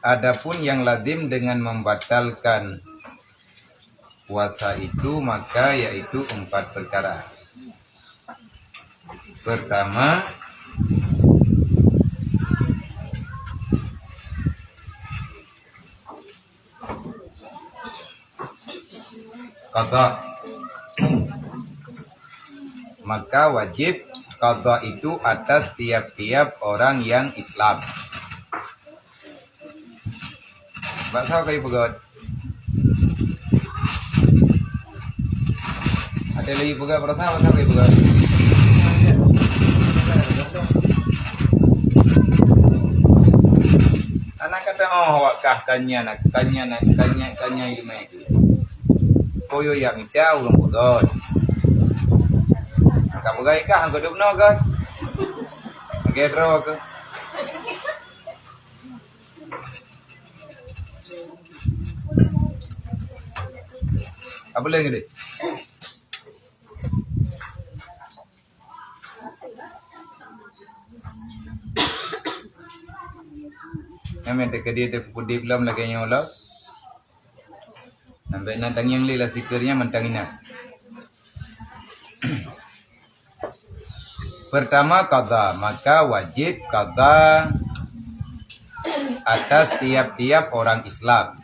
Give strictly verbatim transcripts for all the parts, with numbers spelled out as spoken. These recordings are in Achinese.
Adapun yang lazim dengan membatalkan puasa itu, maka yaitu empat perkara. Pertama, qadha. Maka wajib qadha itu atas tiap-tiap orang yang Islam. Bak soe kayue peugöt? Ada lagi peugöt, bak soe, bak soe kayue peugöt? Anak kata, "Oh, awak kah kanya nak, kanya nak, kanya, kanya ilmu itu." Koyo yak mita ureueng peugöt. Ka peugöt kah, angkot dum noe kah? Lagèe droe keuh. Apa lagi deh? Nyang meuntèk keu dia teupeudép lom lagèe nyoe lom. Nambah na tangieng lé lasikeurnya mantang inan. Pertama, qadha, maka wajib qadha atas tiap-tiap orang Islam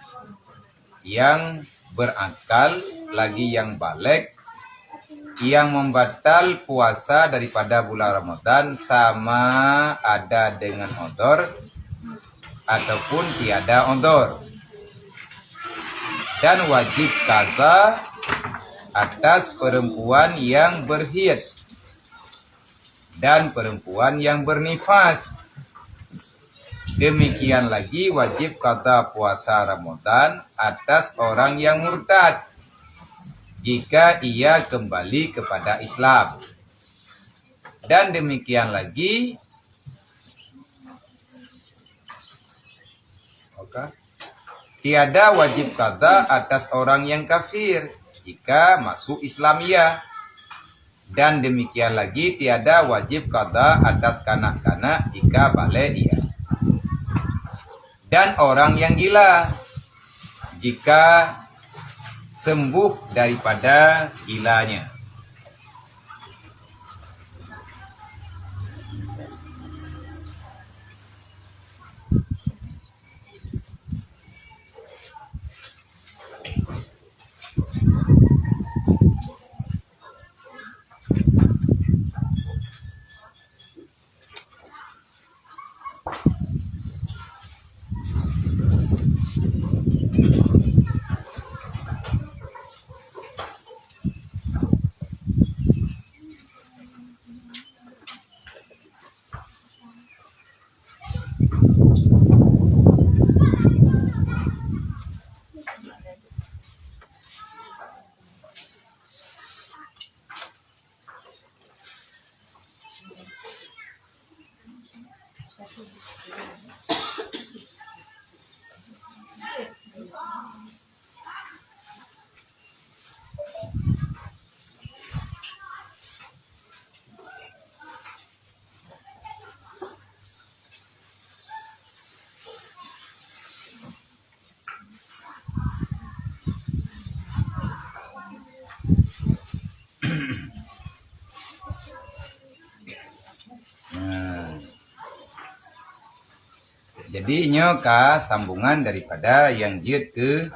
yang berakal, lagi yang baligh, yang membatal puasa daripada bulan Ramadan sama ada dengan udhur ataupun tiada udhur. Dan wajib qadha atas perempuan yang berhaid dan perempuan yang bernifas. Demikian lagi wajib qadha puasa Ramadan atas orang yang murtad jika ia kembali kepada Islam. Dan demikian lagi, maka tiada wajib qadha atas orang yang kafir jika masuk Islam ia. Dan demikian lagi tiada wajib qadha atas kanak-kanak jika baligh ia. Dan orang yang gila jika sembuh daripada gilanya. Nah. Jadi, nyoe ka sambungan daripada nyang jeuet keu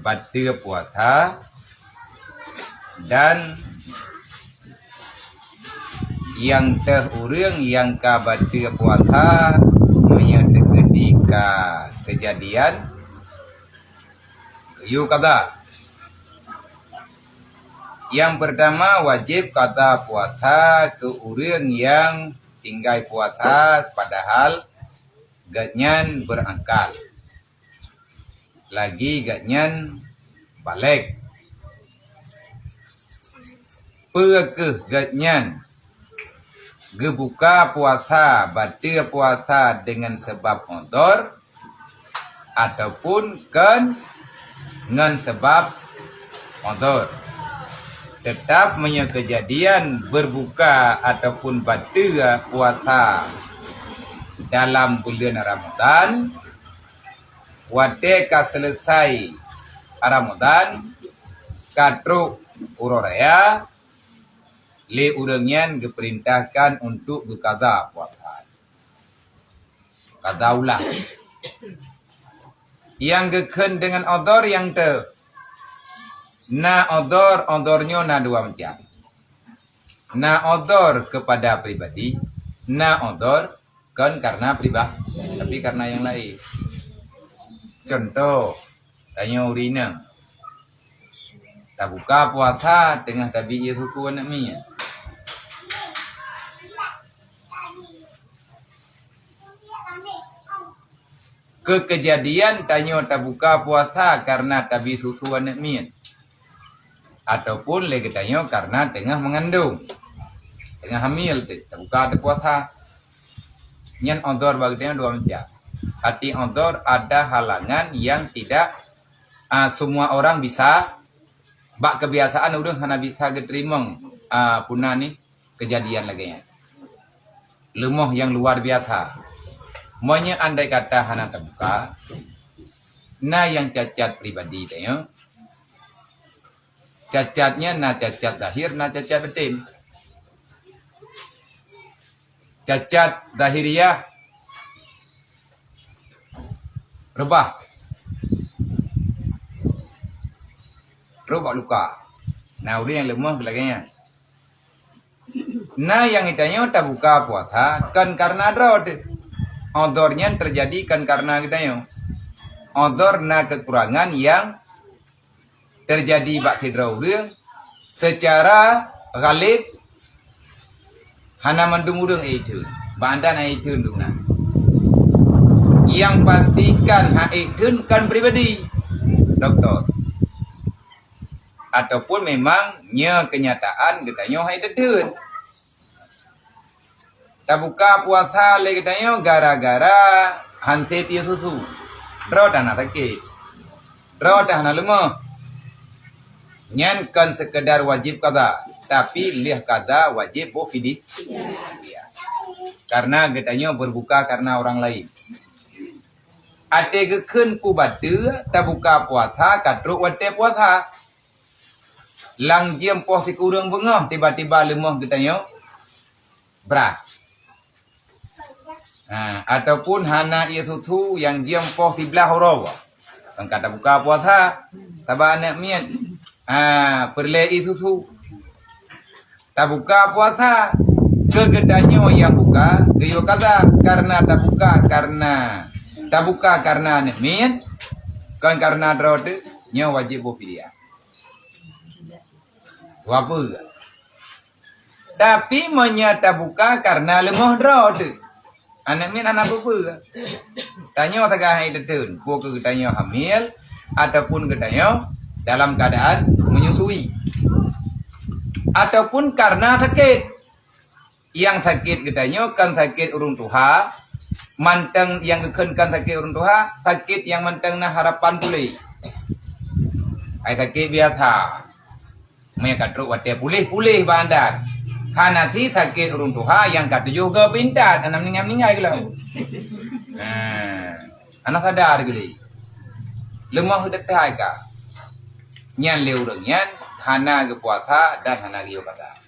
bateue puasa dan nyang teuh ureuëng nyang ka bateue puasa meunyoe teukeudi ka keujadian yue qadha. Nyang peurtama, wajéb qadha puasa keu ureuëng nyang tinggai puasa padahal gobnyan beurakal, lagi gobnyan balek. Peu kheueh gobnyan geubuka puasa, bateue puasa deungon sabab udhur, ataupun kon ngon sabab udhur. Teutap meunyoe keujadian beurbuka ataupun bateue puasa dalam buleuen Ramadhan, watée ka seuleusai Ramadhan, ka trok uroe raya, lé ureuëng nyan geupeurintahkan untuk geukaza puasa. Kaza ulang. Nyang geukheun deungon odor nyang teu. Na odor, odor nyoe na dua macam. Na odor kepada pribadi, na odor kon karena pribadi, tapi karena nyang laén. Contoh, tanyoe ureuëng inong tabuka puasa teungoh tabi ié susu aneuëk miet. Keu keujadian tanyoe tabuka puasa karena tabi susu aneuëk miet, ataupun lé geutanyoe karena teungoh meungandong, teungoh hamil teuh, tabuka teuh puasa. Nyan odor bak geutanyoe dua macam. Hati odor ada halangan yang tidak, ah, semua orang bisa, bak kebiasaan ureuëng hana bisa geuteurimong, ah, puna ni, keujadian lagée nyan. Leumoh nyang luar biasa. Meunyoe andai kata hana tabuka, na nyang cacat pribadi tanyoe. Cacat nyan na cacat zahir, na cacat batin. Cacat zahiriah, reubah, trok bak luka. Na ureuëng nyang leumoh lagée nyan. Na nyang geutanyoe tabuka puasa kon karena droe teuh. Odor nyan teujadi kon karena geutanyoe. Odor na keukurangan nyang teujadi bak sidroe ureuëng, seucara ghalib hana mandum ureuëng ék theun. Bak anda na ék theun dum na. Nyang pastikan hana ék theun kon pribadi, doktor. Ataupun memang nyoe keunyataan geutanyoe hana ék theun. Tabuka puasa lé geutanyoe gara-gara hana sép ié susu. Droe teuh hana sakét. Droe teuh hana leumoh. Nyan kon sekedar wajib kaza, tapi lheueh kaza wajib boh fidi-, fidyah. Karena geutanyoe berbuka karena orang lain. Até geukheun peue bateue tabuka puasa ka trok watée puasa. Lam jeuem poh sikureueng beungoh tiba-tiba leumoh geutanyoe brat. Ha, ataupun hana ié susu nyang jeuem poh siblaih uroe. Kon ka tabuka puasa, saban aneuëk miet. Ha, peureulée ié susu. Tabuka puasa, keu geutanyoe nyang buka, geuyue kaza, karena tabuka, karena, tabuka karena aneuëk miet, kon karena droe teuh, nyoe wajéb boh fidyah. Dua peue. Tapi meunyoe tabuka karena leumoh droe teuh, aneuëk miet hana peue-peue. Tanyoe sagai hai teuteun, peue keu geutanyoe hamil ataupun geutanyoe dalam keadaan menyusui. Ataupun karena sakét. Nyang sakét geutanyoe kon sakét ureuëng tuha, mantong nyang geukheun kon sakét ureuëng tuha, sakét nyang mantong na harapan puléh. Hai sakét biasa. Meunyoe ka trok watée puléh-puléh bak adat. Hana si sakét ureuëng tuha nyang ka tujoh goe peuintat, hana meuninggai-meuninggai geuh lom. Nah, hana sadar geuh lé. Leumoh teutai ka. Nyan lé ureuëng nyan hana geupuasa dan hana geuyue kaza.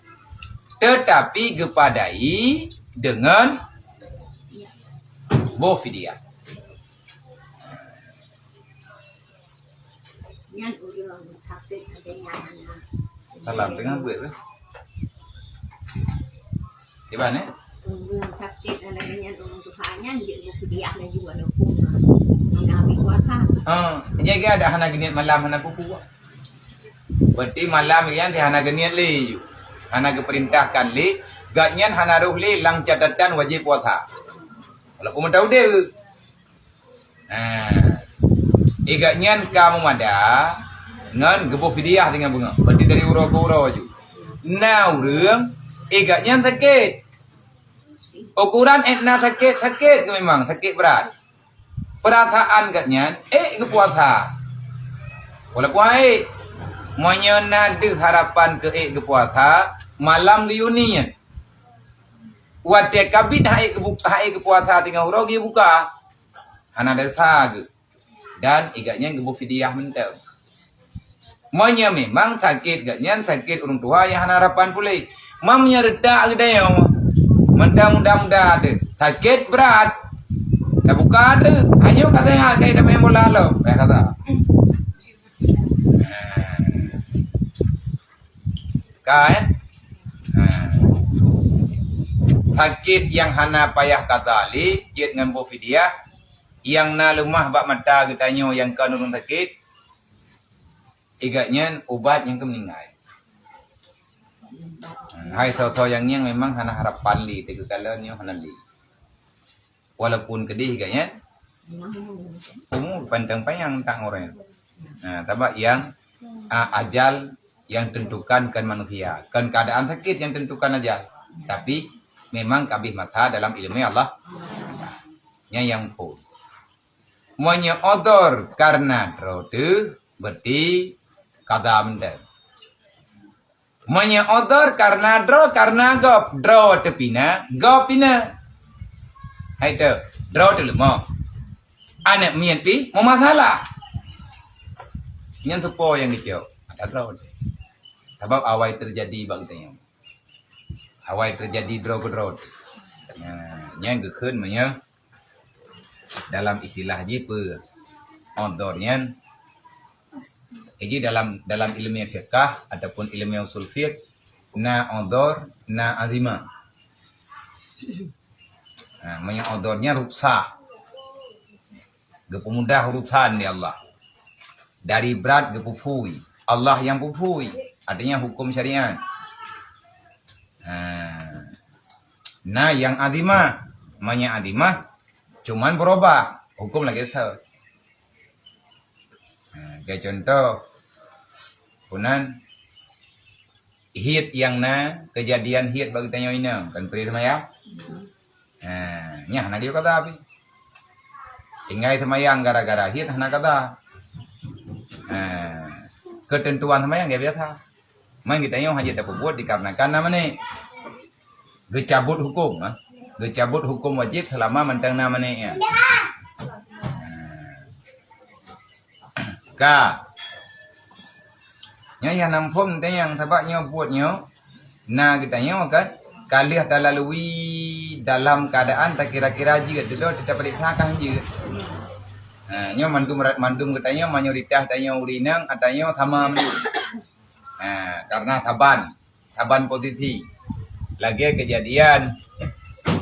Teutapi geupadai deungon boh fidyah. Nyan ureuëng sakét ada nyang hana. Salam teungoh beuet lah. Di mana? Ureuëng sakét ada nyan ureuëng tuha nyan jeuet boh fidyah laju walaupun hana habéh puasa. Ha, jadi ada hana geuniet malam hana kuku. Berarti malam nyan hana geuniet lé. Hana geupeurintahkan lé. Gobnyan hana rhoh lé lam catatan wajéb puasa. Walaupun meuta udeb. Ha. Igat nyan ka meumada ngon geuboh fidyah teungoh beungoh. Berarti dari uroe keu uroe ju. Na ureuëng igat nyan sakét. Ukuran ék na sakét, sakét keu memang, sakét brat. Peurasaan gobnyan ék geupuasa. Walaupun ék, meunyoe na deuh harapan keu ék geupuasa, malam geuyue niet. Watée kabit hai geubu-, hai geupuasa teungoh uroe geubuka. Hana desya geuh. Dan igat nyan geuboh fidyah mantong. Meunyoe memang sakét geuh nyan sakét ureuëng tuha nyang hana harapan puléh. Meunyoe reutak geutanyoe, mantong muda-muda teuh, sakét brat. Tabuka teuh, hanyoe ka sehat, ka ida main bola lom. Payah kata. Ka, eh? Ha. Sakét nyang hana payah kata lé, jeuet ngon boh fidyah, nyang na leumah bak mata geutanyoe nyang kon ureuëng sakét, igat nyan ubat nyang keu meuninggai. Hai soe-soe nyang ngieng memang hana harapan lé, teugeukalon nyoe hana lé. Walaupun keudeh geuh nyan, umu pantang panyang tang orang. Nah, sabab yang, ah, ajal yang tentukan kan manusia, kan keadaan sakit yang tentukan ajal. Tapi memang kabeh masa dalam ilmu Allah. Nyan yang pun. Meunyoe odor karena droe teuh, berarti kada meunan. Meunyoe odor karena droe, karena gob, droe teupina, gob pina. Hai tu, droe teuleumo. Aneuk miet pih meumasalah. Nyan teupo nyang geucok, ata droe. Sabab awai teujadi bak geutanyoe. Awai teujadi droe keudroe. Nah, nyan geukheun meunyoe dalam istilah jih peue? Odor nyan. Jadi dalam, dalam ilmu fiqah ataupun ilmu usul fiqh, na odor, na azimah. Nah, meunyoe odor nyan rukhsah. Geupeumudah urusan di Allah. Dari brat geupeuphui. Allah nyang peuphui. Artinya hukum syariat. Nah, na nyang azimah. Meunyoe azimah, cuman berubah. Hukum lagée sah. Ha, keu contoh, punan hiet nyang na, kejadian hiet bak geutanyoe inong, kan peureulee seumayang? Ha, nyan hana geuyue kada pih. Tinggai seumayang gara-gara hiet hana kada. Ha, keuteuntuan seumayang ya biasa. Man geutanyoe hana jeuet tapeubuet dikarenakan na manéh. Geucabut huköm, ha? Geucabut huköm wajéb seulama mantong na manéh nyan. Ka. Nyoe nyang na muphom teuh nyang sabab nyoe buet nyoe na geutanyoe kan ka lheueh talalui dalam keuadaan takira-kira jeuet, dudoe tapeuriksa ka jeuet. Ha, nyoe mandum, mandum geutanyoe mayoritas tanyoe ureueng inong, atanyoe sama mandum. Ha, karena saban, saban posisi. Lagée kejadian,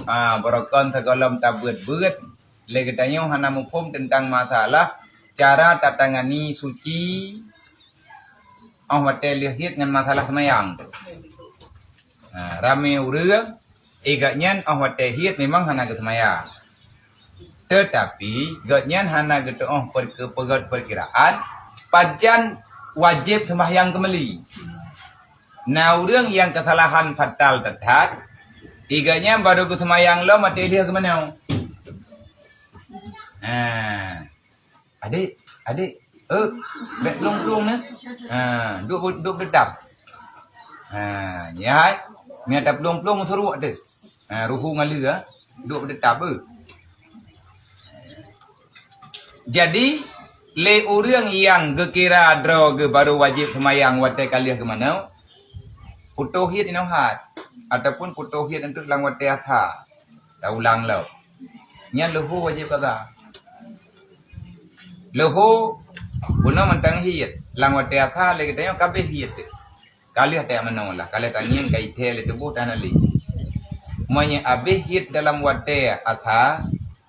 ha, barokon sigohlom tabeuet-beuet, lé geutanyoe hana muphom teuntang masalah cara tatangani suci óh watée lheueh hiet ngon masalah seumayang. Ha, ramé ureueng, eh, gobnyan óh watée hiet memang hana geuseumayang. Teutapi, gobnyan hana geuteuôh per-, peugét peukiraan, pajan wajéb seumayang keumeuli. Na ureueng nyang keusalahan fatal that-that, eh, gobnyan barô geuseumayang lom watée lheueh geumanoe. Ha. Adék, adék, eh, bék plueng-plueng na. Ha, duek, duek beudeutap. Ha, nyan hai, nyan taplueng-plueng meusuruek teuh. Ha, ruhu ngon lheueh, ha, duek beudeutap, eh. Jadi, lé ureueng nyang geukira droe geuh barô wajéb seumayang watée ka lheueh geumanoe, putôh hiet inoe that, ataupun putôh hiet eunteuk lam watée asa. Taulang lom. Nyan luho wajéb kada. Luho bunoe mantong hiet, lam watée asa lé geutanyoe ka abéh hiet. Ka lheueh teuh manoe lah, ka lheueh tangieng ka ithée lé tuboh dan alé. Meunyoe abéh hiet dalam watée asa,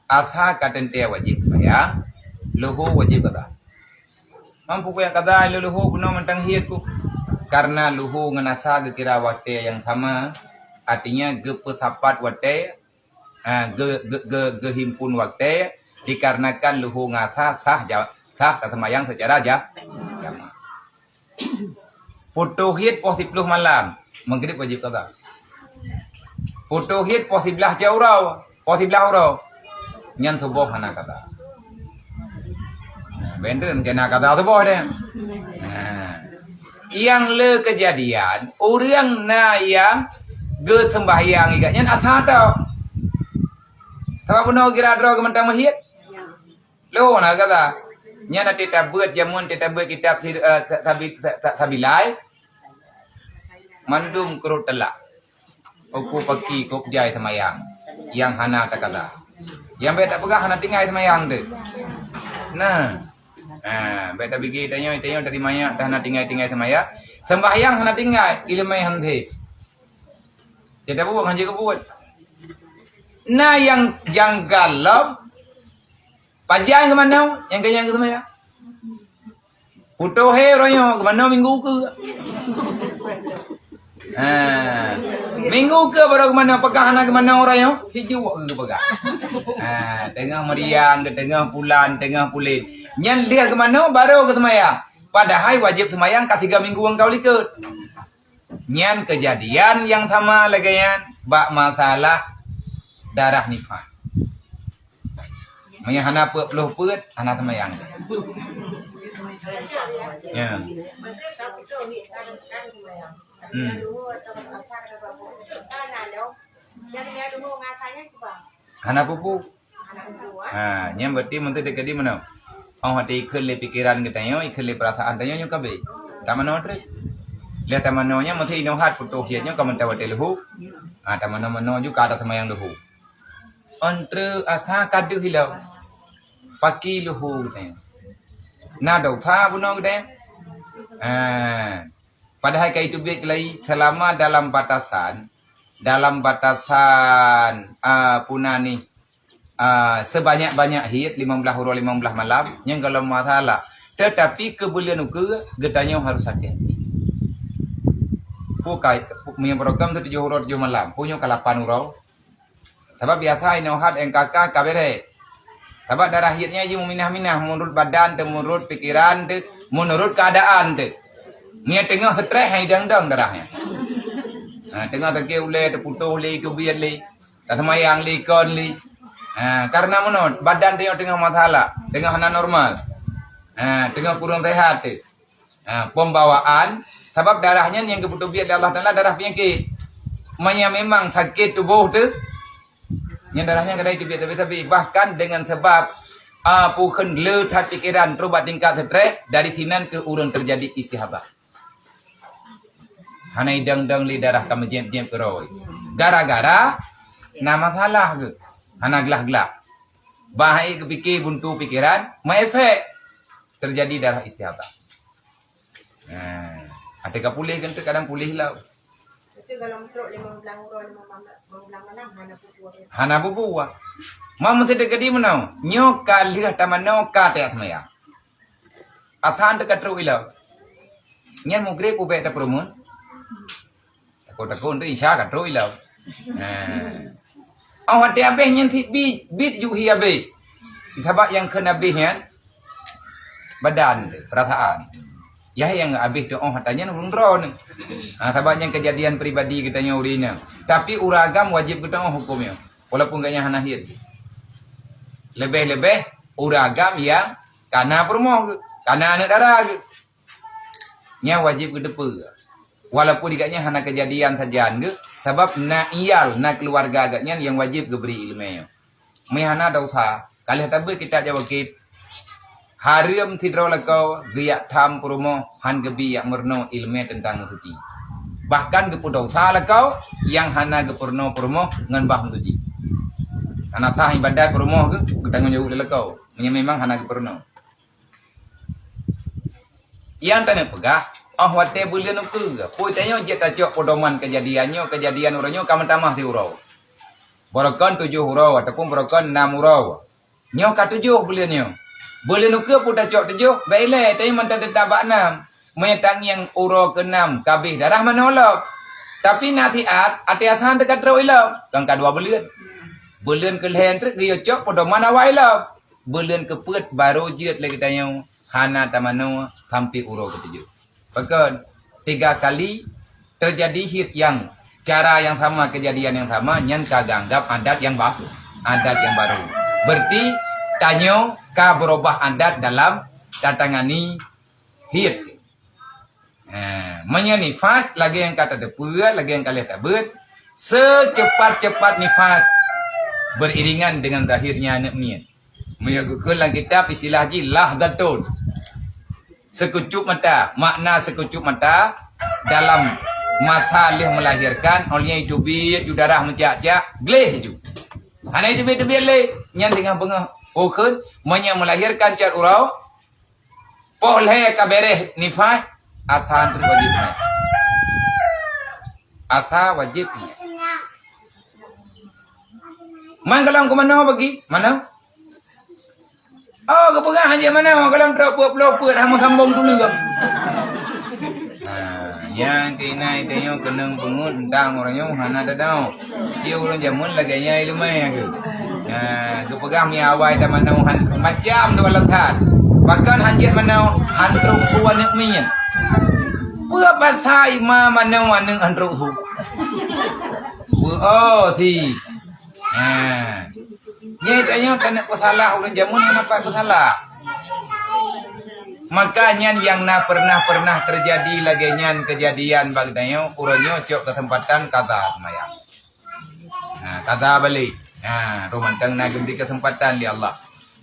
asa ka teuntée wajéb seumayang, luho wajéb kada. Mampu keu nyang kada lé luho bunoe mantong hiet ku. Karena luho ngon asa geukira watée nyang sama, artinya geupeusapat watée, ha, ge-, ge-, ge-, geuhimpun watée, dikarenakan luho ngon asa sah ja-, sah taseumayang secara ja-, jamaah. Putôh hiet poh siploh malam, Maghrib wajéb kada. Putôh hiet poh siblaih uroe, poh siblaih uroe, nyan suboh hana kada. Nah, benten kena kada suboh deh. Nah, nyang le keujadian, ureueng na nyang Geuseumbahyang igat nyan asa tau. Sabab bunoe gira droe geumantang meuhiet. Lo na kata. Nyan até tabeuet jameun, até tabeuet kitab sir-, eh, sa-, sabi-, sa-, sa-, sabilai. Mandum krot teulak. Uku paki kop jai seumayang. Nyang hana takata. Nyang bék tapeugah hana tinggai seumayang teuh. Nah. Ha, bék tabigi tanyoe, tanyoe dari manyak dah hana tinggai-tinggai seumayang. Sembahyang hana tinggai, ileumé hana deh. Jadi apa buat hana buat? Nah, nyang janggal lom. Pajan ke mana? Nyang kenyang ke seumayang. Putôh he uroe nyoe, keumanö minggu keu? Ha. Minggu keu baru keumanö, peugah hana keumanö uroe nyoe? Sijuek keu peugah. Ha, teungoh meriang, teungoh pulan, teungoh pulen. Nyan lheueh keumanö baru keu seumayang. Padahai wajéb seumayang ka tiga minggu engkau likot. Nyan keujadian nyang sama lagée nyan bak masalah darah nifas. Meunyoe hana peuet ploh peuet, hana seumayang. Ya. Hmm. Hana pupu. Ha, nyan berarti meunteude keudi meunoe. Oh, watée ikheun lé pikeran geutanyoe, ikheun lé peurasaan tanyoe nyoe ka abéh. Tamanoe treuk. Lheueh tamanoe nyan meusti inoe hat putôh jeuet nyoe ka meuntah watée leuhu. Ha, tamanoe-manoe ju ka ada seumayang leuhu. Entre asa ka deuh ilong. Paki leuhu geutanyoe. Na dosa bunoe geutanyoe. Ha. Padahai ka iteubiet keulai selama dalam batasan, dalam batasan, ah, puna nih, ah, sebanyak-banyak hiet, limong blaih uroe, limong blaih malam, nyang golom masalah. Tetapi keu buleuen ukeue, geutanyoe harus hati-hati. Bukai, meunyoe program tu tujoh uroe, tujoh malam, punyoe ka lapan uroe. Sabab biasa inoe hat N K K ka bereh. Sabab darah hiet nyan jih meuminah-minah, meunurot badan teuh, meunurot pikeran teuh, meunurot keuadaan teuh. Meunyoe teungoh stres, hai dang-dang darah nyan. Ha, teungoh sakét ulée, teuputôh lé, teubiet lé, taseumayang lé, kon lé. Ha, karena meunoe, badan teungoh, teungoh masalah, teungoh hana normal. Ha, teungoh kurang sehat teuh. Ha, pembawaan, sabab darah nyan nyang geupeutubiet lé Allah Taala darah peunyakét. Meunyoe memang sakét tuboh teuh, nyan darah nyan kadang teubiet sabe-sabe. Bahkan dengan sebab, ah, pukon le that pikeran trok bak tingkat stres, dari sinan keuh ureuëng teujadi istihabah. Hana idang-dang lé darah ka meujieb-jieb keurôi. Gara-gara na masalah geuh, hana glah-glah. Bah hai geupike buntu pikeran, meuefek teujadi darah istihabah. Nah, até ka puléh kan kadang puléh lom. Mesti dalam trok lima belas uroe, lima belas malam, hana pupuh. Hana pupuh. Ma meusideh gadi meunoe, nyoe ka lheueh tamanoe ka teuh seumayang. Asan teuka trok ilong. Nyan mugreb ubek tapeurumun. Takot-takot tu insya ka trok ilong. Nah. Oh, watée abéh nyan sit bit, bit juhi abéh. Sabab nyang kheun abéh nyan badan, perasaan. Yah nyang abéh tu oh hata nyan ureuëng droe ni. Ha, sabab nyang kejadian pribadi geutanyoe ureuëng inong. Tapi ureuëng agam wajéb geutanyoe huköm nyoe. Walaupun geutanyoe hana hiet. Leubeh-leubeh ureuëng agam nyang kana peurumoh geuh, kana aneuëk dara geuh. Nyan wajéb geuteupeue. Walaupun di gobnyan hana keujadian sajan geuh, sabab na iyal, na keuluwarga gobnyan nyang wajéb geubri iéleumé nyoe. Meuhana desya, ka lheueh tabeuet kitab jak wakét, hareuem sidroe lakoe geujak tham peurumoh han geubi jak meurunoe iéleumé teuntang meusuci. Bahkan geupeudosa lakoe nyang hana geupeurunoe peurumoh ngon bah meusuci. Hana sah iébadat peurumoh geuh, geutanggong jaweueb lé lakoe, meunyoe memang hana geupeurunoe. Nyang taneuk peugah, oh watée buleuen ukeue, peue tanyoe jeuet tacok peudoman keujadian nyoe, keujadian uroe nyoe ka meutamah siuroe. Barokon tujoh uroe ataupun barokon nam uroe. Nyoe ka tujoh buleuen nyoe. Buleuen ukeue peue tacok tujoh, bék ilée, tanyoe mantong teutap bak nam. Meunyoe tangieng uroe keunam ka abéh darah manoe lom. Tapi nasihat, até asan teuka trok ilom, kon ka dua buleuen. Buleuen keulhée treuk geuyue cok peudoman awai lom. Buleuen keupeuet barô jeuet lé geutanyoe hana tamanoe sampoe uroe keutujoh. Pakon? Tiga kali teujadi hiet nyang cara nyang sama, keujadian nyang sama, nyan ka geuanggab adat nyang ba-, adat nyang barô. Berarti tanyoe ka beurubah adat dalam tatangani hiet. Ha, meunyoe nifas, lagée nyang ka tateupeue, lagée nyang ka lheueh tabeuet, Secepat-cepat nifas beriringan dengan zahirnya aneuk miet. Meunyoe geukheun lam kitab istilah jih lahdatun. Seukucup mata, makna seukucup mata dalam masa lheueh melahirkan, 'oh lheueh teubiet ju darah meucak-cak, gleh ju. Hana teubiet-teubiet lé, nyan teungoh beungoh. 'Oh kheun, meunyoe melahirkan cat uroe, poh lhèe ka bèrèh nifas, asa han trok wajéb nyan. Asa wajéb nyan. Man kalon keu manoe bagi? Manoe? Oh, geupeugah han jeuet manoe, kalon trok peuet ploh peuet, hana meusambong tuli gam. Ha, nyang keuinai tanyoe keunong peungeut, entang uroe nyoe hana teudoe. Di ureueng jameun lagèe nyan ileumèe geuh. Ha, geupeugah meunyoe awai tamanoe han macam tu alasan. Bahkan han jeuet manoe, han trok su aneuk miet. Peue basa ima manoe aneuk han trok su? Peue, oh, si. Ha. Nyan tanyoe keuneuk peusalah ureueng jameun, hana pat peusalah. Maka nyan nyang na pernah-pernah teujadi lagèe nyan keujadian bak geutanyoe, uroe nyoe cok keuseumpatan kada seumayang. Ha, kada balek. Ha, roh mantong na geubri keuseumpatan lé Allah.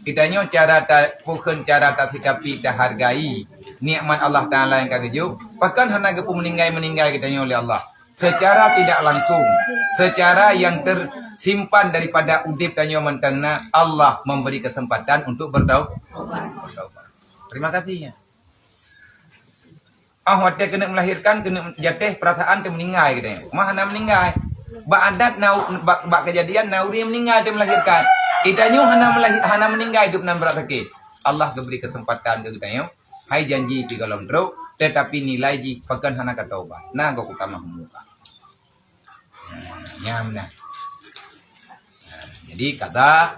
Geutanyoe cara ta-, peue kheun cara tasikapi, tahargai nikmat Allah Taala nyang ka geujok, bahkan hana geupeumeuninggai-meuninggai geutanyoe lé Allah. Secara tidak langsung, secara yang tersimpan daripada udép tanyoe mantong na, Allah memberi kesempatan untuk bertau-, bertaubat. Terima kasih, ya. Ah, watèe keuneuk melahirkan, keuneuk jatéh perasaan teumeuninggai geutanyoe. Mah hana meuninggai. Bak adat na, bak, bak keujadian na ureueng meuninggai teumeulahirkan. Geutanyoe hana meulahi-, hana meuninggai, dum nan brat sakét. Allah geubri keuseumpatan keu geutanyoe. Hai janji pih gohlom trok, tetapi nilai jih pakon hana ka taubat. Na gob kutamah muka. Nah, nyan nah. Nah, jadi kada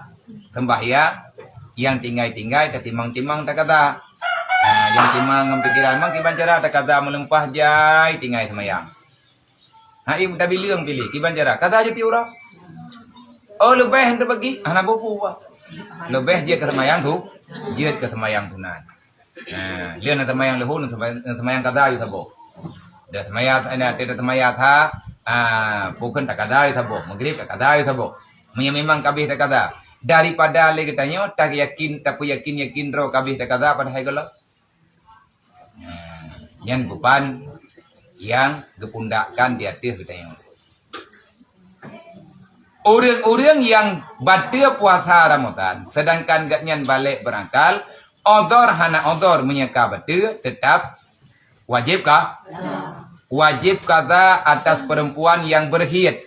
sembahyang, nyang tinggai-tinggai tatimang-timang takada. Nah, nyang timang ngon pikiran mang kiban cara takada meuleumpah jai tinggai seumayang. Hai meutabeleng piléh kiban cara kada jeuet uroe. Oh, leubeh hana bagi, hana bubu. Leubeh jeuet keu seumayang tu, jeuet keu seumayang sunat. Ha, lheueh na seumayang luhô, na seumayang, na seumayang kada yue saboh. Dah seumayang, na, dah seumayang tha, ha, peue kheun takada yue saboh, Maghrib takada yue saboh. Meunyoe memang ka abéh takada. Daripada lé geutanyoe tayakin, tapeuyakin-yakin droe ka abéh takada padahai gohlom. Ha, nyan beuban nyang geupundakkan di ateueh geutanyoe. Ureueng-ureueng nyang bateue puasa Ramadan, sedangkan gobnyan balek berakal, udhur hana udhur meunyoe ka bateue, teutap wajéb ka? Wajéb kada atas perempuan yang berhaid.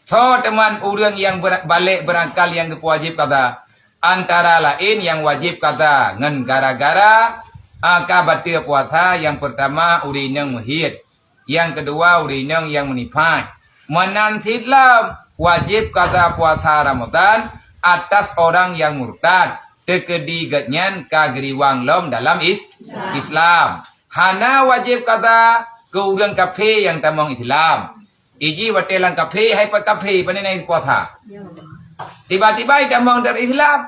Soe teuma ureueng nyang ber-, balek berakal nyang geupeuwajéb kada? Antara laén nyang wajéb kada ngon gara-gara, a, ka bateue puasa, nyang peurtama ureueng inong meuhaid. Nyang keudua, ureueng inong nyang meunifas. Meunan cit lom, wajéb kada puasa Ramadan atas orang nyang murtad, teukeudi gobnyan ka geuriwang lom dalam is-, Islam. Hana wajéb kada keu ureueng kafé nyang tamong Islam. Iji watèe lam kafé, hai pat kafé, pane na puasa. Tiba-tiba jitamong dari Islam.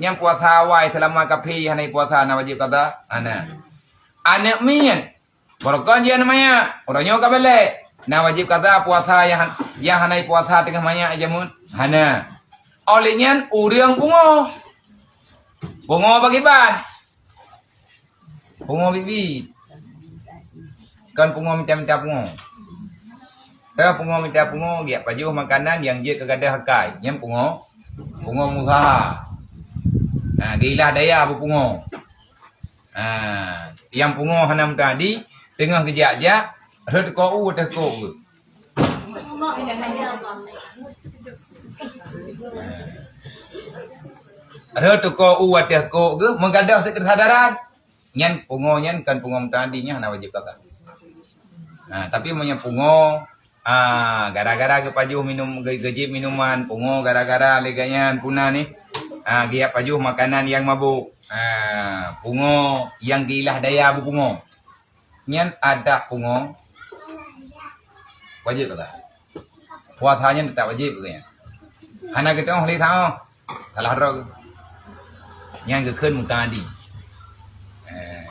Nyang puasa awai seulama kafé hana puasa, na wajéb kada? Hana. Aneuk miet. Barokon jih aneuk manyak, uroe nyoe ka balek. Na wajéb kada puasa nyang, nyang hana puasa teungoh manyak jameun? Hana. Óh lheueh nyan ureueng pungo. Pungo pakriban? Pungo bibi. Kon pungo mita-mita pungo. Teuh pungo mita pungo, geujak pajoh makanan nyang jeuet keu gadôh akai. Nyan pungo, pungo meusaha. Ha, geuilah daya beupungo. Ha, nyang pungo hana meuteumadi, teungoh geujak-jak, rhot teuko u ateueh kok geuh. Rhot teuko u ateueh kok geuh, meugadôh keusadaran. Nyan pungo nyan kon pungo meuteumadi, nyan hana wajéb zakat. Ha, tapi meunyoe pungo, ah, gara-gara geupajoh minum, geu-, geujép minuman, pungo gara-gara lé gobnyan puna nih. Ah, geujak pajoh makanan nyang mabök. Ah, pungo nyang geuilah daya beupungo. Nyan adak pungo wajéb zakat. Puasa nyan teutap wajéb keu nyan. Hana geutanyoe lé saoh. Salah droe. Nyan geukheun meuteumadi. Eh.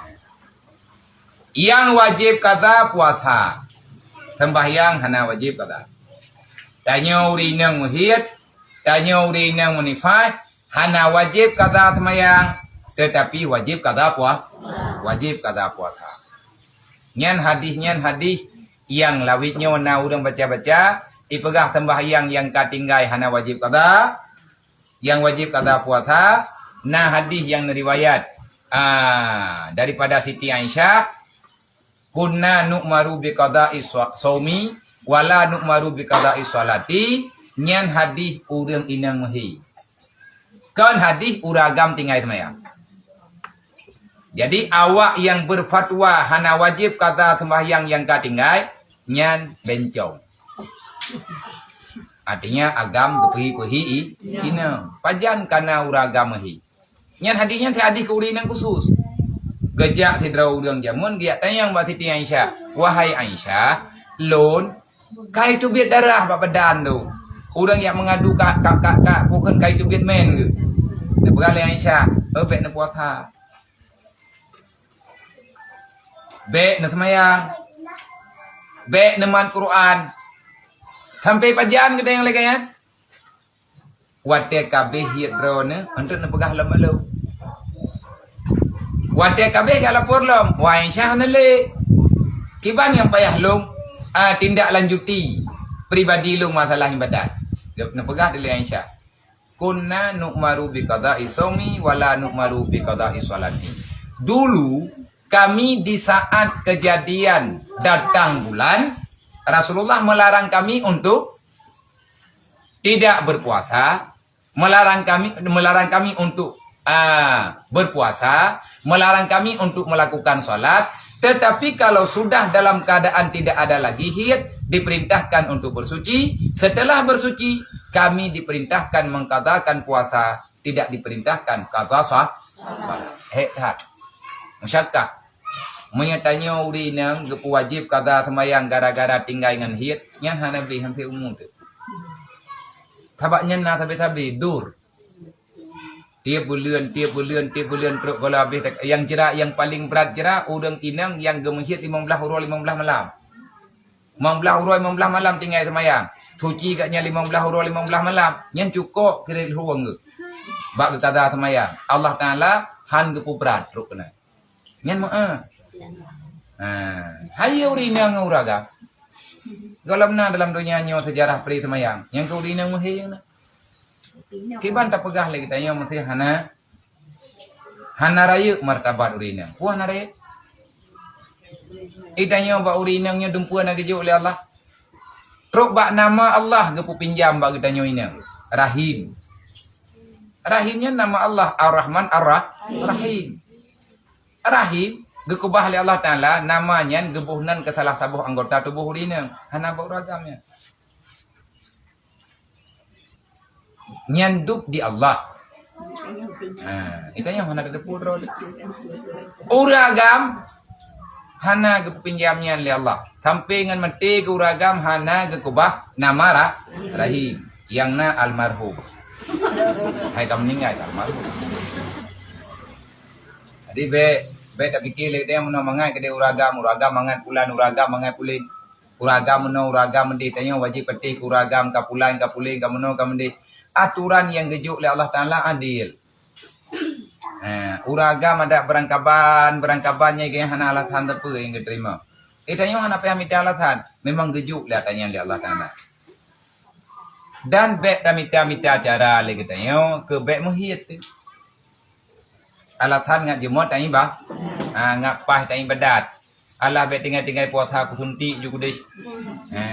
Nyang wajéb kada puasa. Sembahyang hana wajéb kada. Tanyoe ureuëng inong meuhiet, tanyoe ureuëng inong meunifas, hana wajéb kada seumayang, teutapi wajéb kada pua-, wajéb kada puasa. Nyan hadih, nyan hadih nyang lawét nyoe na ureuëng baca-baca, ipeugah seumbahyang nyang ka tinggai hana wajéb kada, nyang wajéb kada puasa, na hadih nyang neuriwayat, ah, daripada Siti Aisyah, "Kunna nu'maru bi qada'i sha-, shaumi, wa la nu'maru bi qada'i shalati." Nyan hadih ureuëng inong meuhi. Kon hadih ureuëng agam tinggai seumayang. Jadi, awak nyang beufatwa hana wajéb kada seumbahyang nyang ka tinggai, nyan bencong. Artinya, agam geupeuhi-peuhi i-, inong. Pajan kana ureuëng agam meuhi. Nyan hadih nyan hadih keu ureuëng inong khusus. Geujak sidroe ureuëng jameun geujak tanyong bak Siti Aisyah, "Wahai Aisyah, lôn kai teubiet darah bak badan tu. Ureuëng nyang meungadu ka, ka, ka, ka, pakon kai teubiet mén geuh." Neupeugah lé Aisyah, "Oh, bék neupuasa. Bék neuseumayang. Bék neumat Quran." Sampai pajan geutanyoe lagée nyan? Watée ka abéh hiet droeneuh, untuk neupeugah lom lom. Watée ka abéh geulapor lom, "Wahai Aisyah, hana lé. Kiban nyang payah lôn, ah, tindak lanjuti pribadi lôn masalah ibadat." Neupeugah lé Aisyah, "Kunna nu'maru bi qada'i shaumi wa la nu'maru bi qada'i shalati." Dulu kami di saat kejadian datang bulan, Rasulullah melarang kami untuk tidak berpuasa, melarang kami, melarang kami untuk, ah, berpuasa, melarang kami untuk melakukan salat, tetapi kalau sudah dalam keadaan tidak ada lagi haid, diperintahkan untuk bersuci. Setelah bersuci, kami diperintahkan mengqadakan puasa, tidak diperintahkan qada sah-, salat. Hék that. Musyakkah. Meunyoe tanyoe ureuëng inong geupeuwajéb qada seumayang gara-gara tinggai ngon haid, nyan hana bri sampoe umu teuk. Sabab nyan na sabe-sabe dur. Tiep buleuen, tiep buleuen, tiep buleuen trok gola abéh. Nyang jrat, nyang paleng brat jrat, ureuëng inong nyang geumeuhiet limong blaih uroe limong blaih malam. Limong blaih uroe limong blaih malam tinggai seumayang. Suci geuh nyan limong blaih uroe limong blaih malam. Nyan cukôp keu lheueh geuh bak geuqada seumayang. Allah Taala han geupeubrat trok keunan. Nyan meu'ah. Ha, hai ureuëng inong ngon ureuëng agam. Gohlom na dalam donya nyoe seujarah peureusamayang. Nyang keu ureuëng inong meuhé na. Kiban tapeugah lé geutanyoe meusti hana, hana rayeuk martabat ureuëng inong. Peue hana rayeuk? Geutanyoe bak ureuëng inong nyoe dumpeue na geujok lé Allah. Trok bak nama Allah geupeupinjam bak geutanyoe inong. Rahim. Rahim nyan nama Allah, Ar-Rahman, Ar-Rah-, Rahim. Rahim geukeubah lé Allah Taala, nama nyan geuboh nan keu salah saboh anggota tuboh ureuëng inong, hana bak ureuëng agam nyan. Nyan dub di Allah. Ha, geutanyoe hana tateupeue droe. Ureuëng agam hana geupinjam nyan lé Allah. Sampoe ngon maté keu ureuëng agam hana geukeubah nama Ra-, Rahim. Nyang na almarhum. Hai ka meuninggai ka almarhum. Jadi bék, bék tapike lé geutanyoe meunoe mangat keudeh ureuëng agam, ureuëng agam mangat pulan, ureuëng agam mangat pulen. Ureuëng agam meunoe, ureuëng agam meudeh, tanyoe wajéb patéh keu ureuëng agam ka pulan, ka pulen, ka meunoe, ka meudeh. Atoran nyang geujok lé Allah Taala adil. Ha, ureuëng agam adak beurangkaban, beurangkaban nyang hana alasan sapeue nyang geuteurimong. Eh, tanyoe hana payah mita alasan, memang geujok lé ata nyan lé Allah Taala. Dan bék tamita-mita cara lé geutanyoe keu bék meuhiet. Alasan ngat jeumot tangieng bah, ha, ngat paih tangieng badat. Alah bék tinggai-tinggai puasa kusuntik ju keudeh. Ha.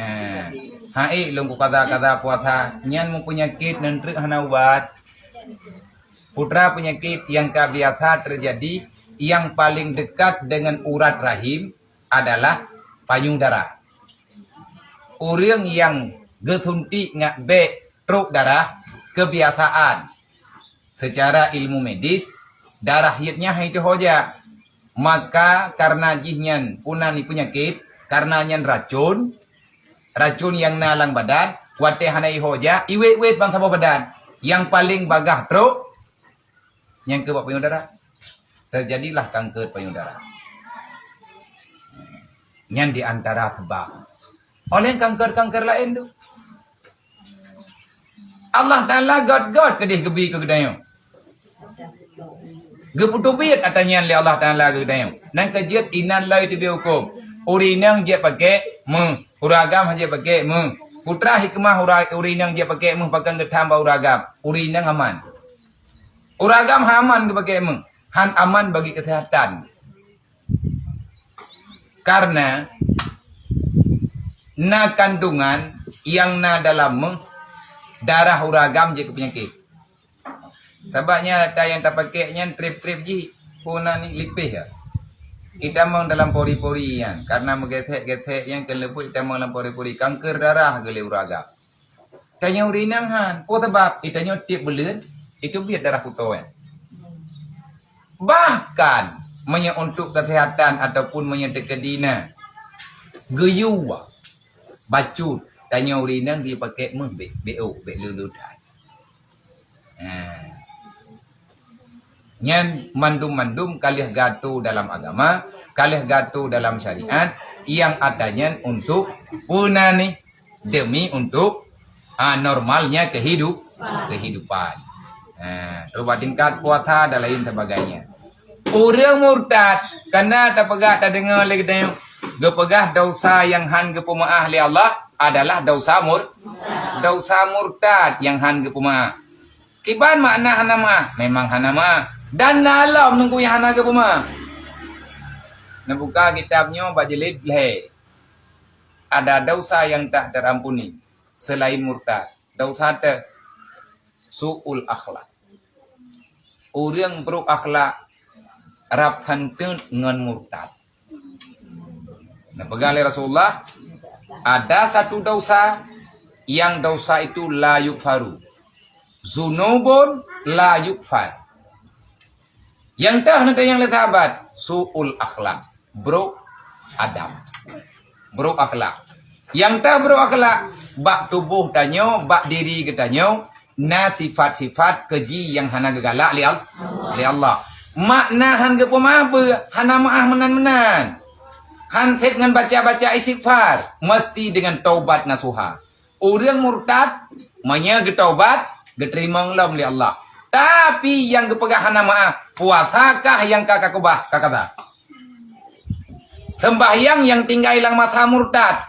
Hai lôn kukaza-kaza puasa, nyan meupeunyakét nan treuk hana ubat. Putra penyakit yang ka biasa terjadi yang paling dekat dengan urat rahim adalah payudara. Ureuëng nyang geusuntik ngat bék trok darah kebiasaan. Secara ilmu medis, darah hiet nyan hai teuhoja. Maka karena jih nyan puna ni penyakit, karena nyan racun, racun nyang na lam badan, watée hana ihoja, iwet-wet bang saboh badan. Nyang paling bagah trok, nyang keu bak payudara. Terjadilah kanker payudara. Nyan di antara sebab. Oleh kanker-kanker laén tu. Allah Taala göt-göt keudeh geubi keu geutanyoe. Geupeuteubiet ata nyan lé Allah Taala keu geutanyoe. Nyan keuh jeuet inan loi teubiet huköm. Ureueng inong jeuet pakèk méuh, ureueng agam han jeuet pakèk méuh. Peue teuma hikmah ura-, ureueng inong jeuet pakèk méuh pakon geutham bak ureueng agam? Ureueng inong aman. Ureueng agam han aman geupakèk méuh, han aman bagi keuseuhatan. Karena na kandungan nyang na dalam méuh, darah ureueng agam jeuet keu peunyakét. Sabab nyan ata nyang tapakèk nyan trép-trép jih, peue nan ni, lipéh ya. Itamong dalam pori-pori nyan, karena meugesek-gesek nyan keuneuk leubuet itamong dalam pori-pori, kanker darah geulée ureueng agam. Tanyoe ureueng inong han, peue sabab? Itanyoe tiep buleuen, iteubiet darah putôh nyan. Bahkan, meunyoe untuk kesehatan ataupun meunyoe teukeudi na geuyue bacut, tanyoe ureueng inong geuyue pakèk méuh bèk, bèk ôk, bèk leuh-leuh that. Ha. Nyan mandum-mandum ka lheueh geuatô dalam agama, ka lheueh geuatô dalam syariat, nyang ata nyan untuk peue nan ni, demi untuk, ah, normalnya kehidup-, kehidupan. Ah, terus bak tingkat puasa dan lain sebagainya. Ureueng murtad, kana tapeugah tadeungoe lé geutanyoe, geupeugah desya nyang han geupeumaáh lé Allah adalah desya mur-, desya murtad nyang han geupeumaáh. Kiban makna hana maáh? Memang hana maáh. Dan na lom teungku nyang hana geupeumaáh. Neubuka kitab nyoe bak jilid lhèe. Ada desya nyang tak terampuni selain murtad. Desya teuh, su'ul akhlak. Ureueng brok akhlak rab santeuet ngon murtad. Neupeugah lé Rasulullah, ada satu desya yang desya itu la yughfaru. Zunubun la yughfar. Nyang teuh na tanyong lé sahabat, su'ul akhlak, brok adab. Brok akhlak. Nyang teuh brok akhlak, bak tuboh tanyoe, bak diri geutanyoe, na sifat-sifat keuji nyang hana geugalak lé Al-, lé Allah. Makna han geupeumaáh beu, hana maáh meunan-meunan. Han sép ngon baca-baca istighfar, mesti dengan taubat nasuha. Ureueng murtad, meunyoe geutaubat, geuteurimong lom lé Allah. Tapi nyang geupeugah hana maáh, puasa kah nyang ka kakeubah, ka kaza. Seumbahyang nyang tinggai lam masa murtad.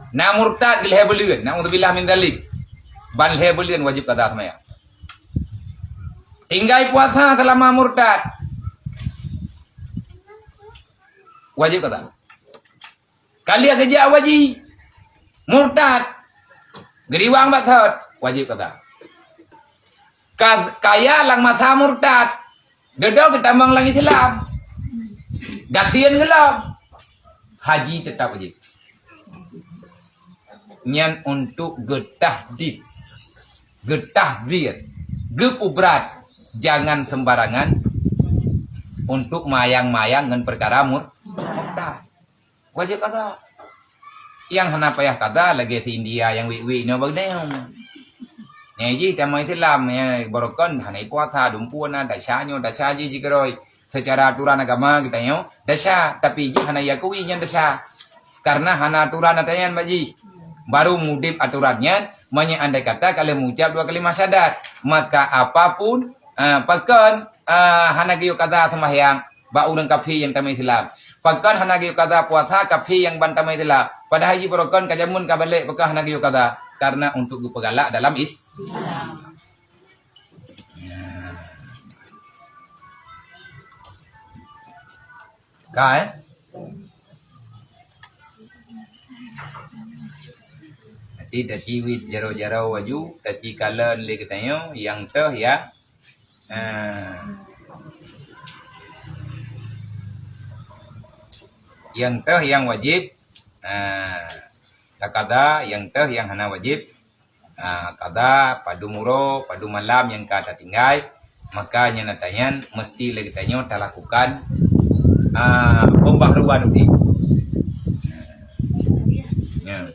Na murtad di lhèe buleuen, naudzubillah min dzalik. Ban lhèe buleuen wajéb kaza seumayang. Tinggai puasa seulama murtad. Wajéb kaza. Ka lheueh geujak u haji, murtad, geuriwang bak sot, wajéb kaza. Ka-, kaya lam masa murtad, dudoe geutamong lam Islam, gasien geulom, haji teutap wajéb. Nyan untuk geutahdid, geutahdir, geupeubrat, jangan sembarangan untuk mayang-mayang ngon peukara mur-, murtad. Wajéb kaza. Nyang hana payah kaza lagèe si India nyang wik-wik nyoe bak nyoe. Nyang jih tamong Islam, nyang barokon hana ipuasa, dumpeue na, desya nyoe, desya jih jikeurôi. Seucara aturan agama geutanyoe desya, tapi jih hana iakui nyan desya. Karena hana aturan ata nyan bak jih. Baru mudép aturan nyan, meunyoe andai kata ka lheueh meuucap dua kalimah syahadat, maka apapun, ah, pakon, ah, hana geuyue kaza seumbahyang, bak ureueng kafé nyang tamong Islam. Pakon hana geuyue kaza puasa kafé nyang ban tamong Islam. Padahai jih barokon ka jameun ka balek, pakon hana geuyue kaza? Karena untuk geupeugalak dalam is-, Islam. Ka, eh? Nanti taciwit jaroe-jaroe laju, tacikalon lé geutanyoe, nyang teuh ya. Ah. Nyang teuh nyang wajéb, ah, takaza, nyang teuh nyang hana wajéb, ah, kaza, padum uroe, padum malam nyang ka tatinggai, maka nyan ata nyan meusti lé geutanyoe talakukan, ah, peumbaharuan udép. Ya.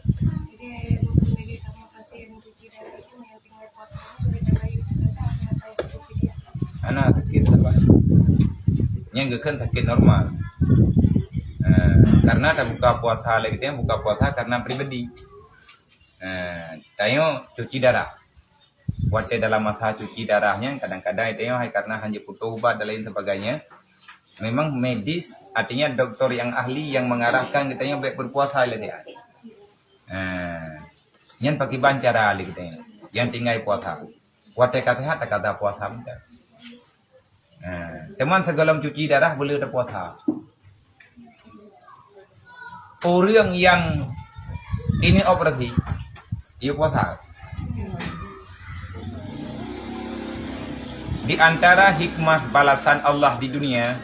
Hana sakét apa. Nyang geukheun sakét normal. Eh, karena tabuka puasa lé geutanyoe buka puasa karena pribadi. Eh, tanyoe cuci darah. Watèe dalam masa cuci darah nyan, kadang-kadang tanyoe hai karena hana jiputôh ubat dan lain sebagainya. Memang medis, artinya doktor yang ahli yang mengarahkan geutanyoe bèk berpuasa lé dia. Ha. Nyan pakiban cara lé geutanyoe nyang tinggai puasa. Watèe ka seuhat, tak ada puasa mantong. Ha. Teuma sigohlom cuci darah, boleh tapuasa. Ureueng nyang ini operasi, yue puasa. Di antara hikmah balasan Allah di dunia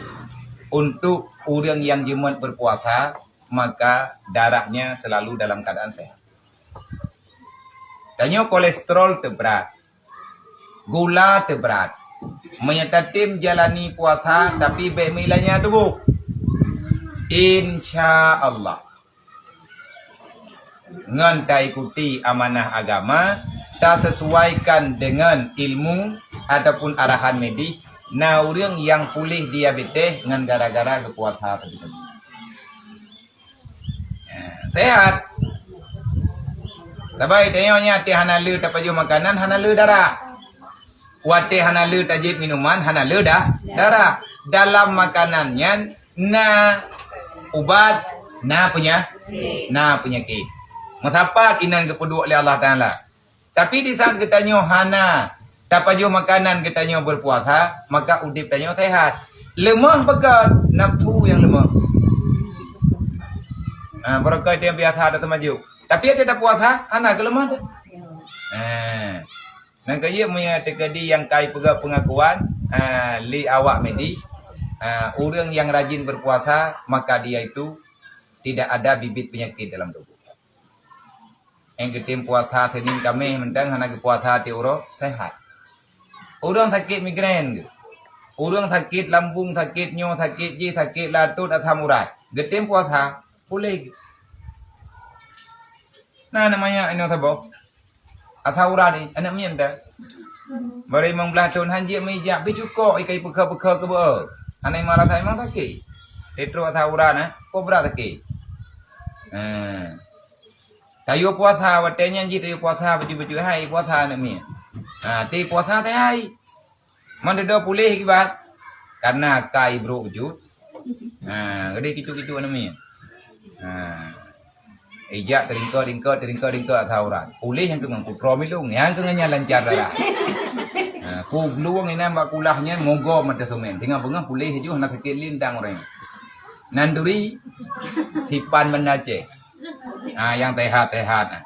untuk ureueng nyang jeuet berpuasa, maka darahnya selalu dalam keadaan sehat. Tanyoe kolesterol teubrat, gula teubrat. Meunyoe tatem jalani puasa tapi bèk meuilanya tuboh, insya Allah, ngon taikuti amanah agama, tasesuaikan deungon ilmu ataupun arahan medis, na ureueng nyang puléh diabetes ngon gara-gara geupuasa tadi. Sehat. Sabai tanyoe nyan, watèe hana le tapajoh makanan, hana le darah. Watèe hana le tajép minuman, hana le dah, darah. Dalam makanan nyan na ubat, na peunya-, na peunyakit. Meusapat inan geupeuduek lé Allah Taala. Tapi di saat geutanyoe hana tapajoh makanan geutanyoe berpuasa, maka udép tanyoe sehat. Leumoh beukot, nafsu nyang leumoh. Ha, barokah nyang biasa ada teumajuk. Tapi ada tapuasa, hana keuleumoh tu. Ha. Nyan keuh jeuet meunyoe teukeudi nyang kai peugah pengakuan, ha, lé awak medis, ha, ureueng nyang rajin berpuasa, maka dia itu tidak ada bibit penyakit dalam tubuh. Nyang geutem puasa Senin Kaméh mantong hana geupuasa tiep uroe, sehat. Ureueng sakét migrain geuh. Ureueng sakét lambung, sakét nyoe, sakét jih, sakét latot, asam urat. Geutem puasa, puléh geuh. Na aneuk manyak inoe saboh. Asam urat ni, aneuk miet dah. Baru limong blaih thon, han jeuet meujak, beucukok ikai peukha-peukha keu beu. Aneuk imam rasa memang sakét. Teutôk asam urat, eh, kobra sakét. Eh. Tayue puasa, watèe nyan jih tayue puasa, beujeuet-beujeuet hai puasa aneuk miet. Ha, ti puasa teuhai. Man dudoe puléh kiban. Karena kai brok jeuet. Ha, geude kitu-kitu aneuk miet. Ha. Ijak teringka-ringka, teringka-ringka asam urat. Puléh nyang keu ngon kutrom ilong, nyang keu ngon nyan lancar darah. Ha, ku glueng inan bak kulah nyan mogom mata semen. Teungoh beungoh puléh laju hana sakét lintang ureueng. Nan turi, sipan Banda Aceh. Ha, nyang tehat-tehat.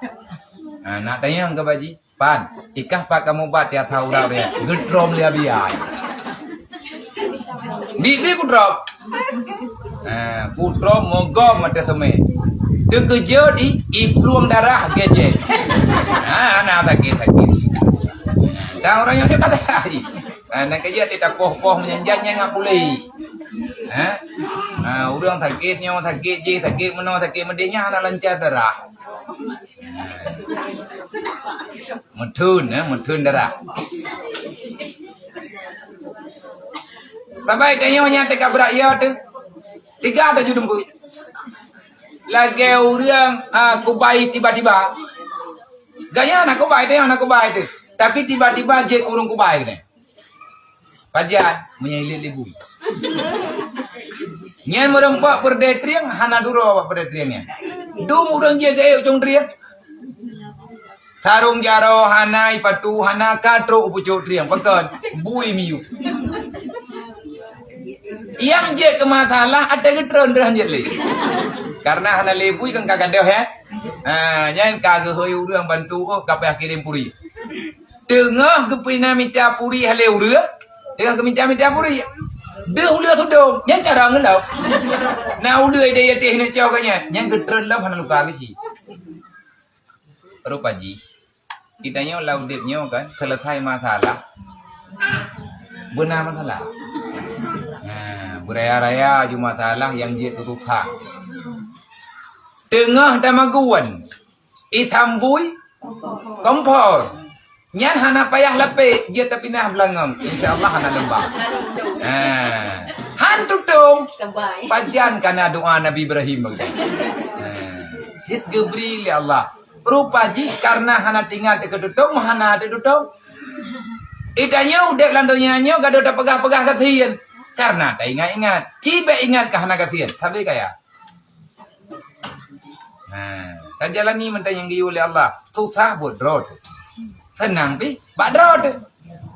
Ha, nak tanyong keu Baji, "Pan, ikah pat kamoe ubat tiep asam urat nyan?" Geutrom lé Abi ai. Bi-bi kutrom. Ha, kutrom mogom mata semen. Teukeujot di iplueng darah gejek. Ha, na sakét-sakét. Dan ureueng nyoe ka teuhai. Ha, nyan keujeuet di tapoh-poh meunyan nyan ngat puléh. Ha? Ha, ureueng sakét nyoe, sakét jih, sakét meunoe, sakét meudéh nyan hana lancar darah. Meuthon, eh, meuthon darah. Sabai tanyoe nyan teuka brat ya tu. Tiga tujuh dumpeue. Lagèe ureueng, ah, kubai tiba-tiba. Gaya na kubai tu, na kubai tu. Tapi tiba-tiba jeuet ureueng kubai tu. Pajan meunyoe ilét lé bui. Nyan meureumpok peureudèe trieng hana duroe bak peureudèe trieng nyan. Dum ureueng jih geuék cong trieng. Sarong jaroe hana, ipatu hana, ka trok u pucôk trieng. Pakon? Bui miyup. Nyang jeuet keu masalah, até geutreun trôh jeuet lé. Karena hana lé bui kan ka gadôh, eh. Ha, nyan ka geuhôi ureueng bantu, oh, ka payah kirém puri. Teungoh geupina mita puri lé ureueng, teungoh geumita-mita puri. Deuh uleue sudong, nyan cara ngeulok. Na uleue ideh yatéh neuk cok ka nyan, nyan geutreun lom hana luka geusi. Rupa jih, geutanyoe lam udép nyoe kan, seuleusai masalah. Beuna masalah. Nah, beuraya-raya ju masalah nyang jeuet keu susah. Teungoh tamagun, itam bui, kompor. Nyan hana payah lapék, jeuet tapinah beulangong. Insya Allah hana leumbah. Ha. Han tutong. Sabai. Pajan kana doa Nabi Ibrahim bagi. Ha. Jeuet geubri lé Allah. Rupa jih karena hana teuingat keu tutong, hana teututong. Di tanyoe udeb lam donya nyoe gadôh tapeugah-peugah gasien. Karena taingat-ingat. Ci bék ingat ka hana gasien. Sabe kaya. Ha, tajalani mantong nyang geuyue lé Allah. Susah buet droe teuh. Seunang pih bak droe teuh.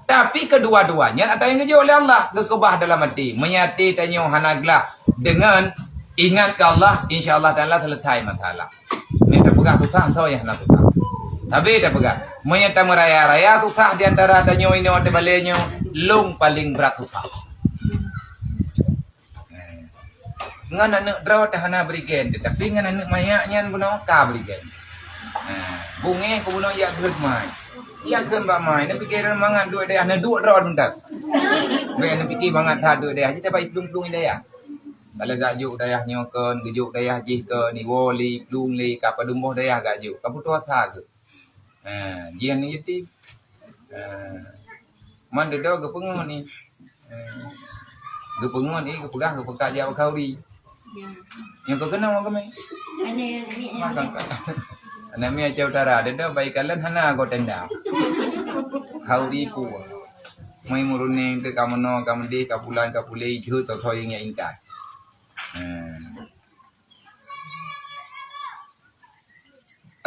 Tapi keudua-dua nyan ata nyang geujok lé Allah, geukeubah dalam até. Meunyo até tanyoe hana glah deungon ingat keu Allah, insya Allah Taala selesai masalah. Meunyo tapeugah susah, soe nyang hana susah. Sabe tapeugah, meunyo tameuraya-raya susah di antara tanyoe inoe teubalée nyoe, lôn paleng brat susah. Ngon aneuk droe teuh hana bri gen, tetapi ngon aneuk manyak nyan bunoe ka bri gen. Ha, bungéh keu bunoe jak geuet mai. Jak geuet bak mai, neupike mangat duek dayah, neuduek droe teuntang. Bék neupike mangat that duek dayah, jih tabai plueng-plueng dayah. Kalau gak juk dayah nyoe kon, geujok dayah jih kon, iwoe lé, plueng lé, ka padum boh dayah gak juk, ka putoh asa geuh. Ha, jian ni jeuet. Ha. Man dudoe geupeungon ni. Ha. Geupeungon ni, geupeugah, geupeugah jak khauri. Nyang keu keunoe kami. Aneuk miet Aceh Utara, dudoe bai kalon hana go tenda. Khauri pu. Mai meurunéng teuh ka meunoe, ka meudeh, ka pulan, ka pulé, jeuet keu khauri nyang intat. Ha.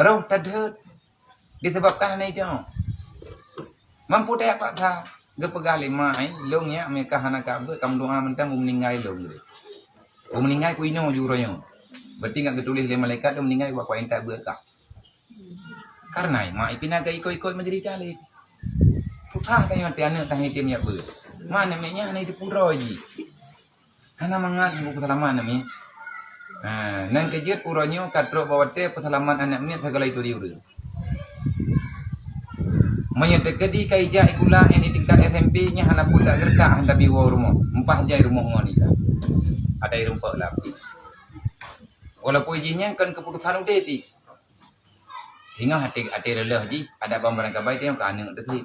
Roh tadheuet disebabkan hana ijaweueb. Mampu tajak paksa, geupeugah lé mak, "Ai, lôn nyak meukah hana kabeuet, ka meudoa mantong beu meuninggai lôn." Beu meuninggai ku inoe ju uroe nyoe. Berarti ngat geutuléh lé malaikat lôn meuninggai bak kuah intat beuet kah. Karena mak ipina geuikot-ikot menderita lé. Susah tanyoe até aneuk tahitem jak beuet. Mana mek nyan hana jiteupeue droe jih. Hana mangat buku seulamat aneuk miet. Ha, nan keujeuet uroe nyoe ka trok bak watée peuseulamat aneuk miet segala itu di ureuëng. Meunyoe teukeudi ka ijak sikula di tingkat S M P nyan hana pula geureutak hana bi woe rumoh. Meumpah jai rumoh ngon ija. Ada ireumpok lam. Walaupun jih nyan kon keuputusan udeb pih. Singoh até, até reuloh jih, ada ban barangkabai teuh ka aneuk teuh.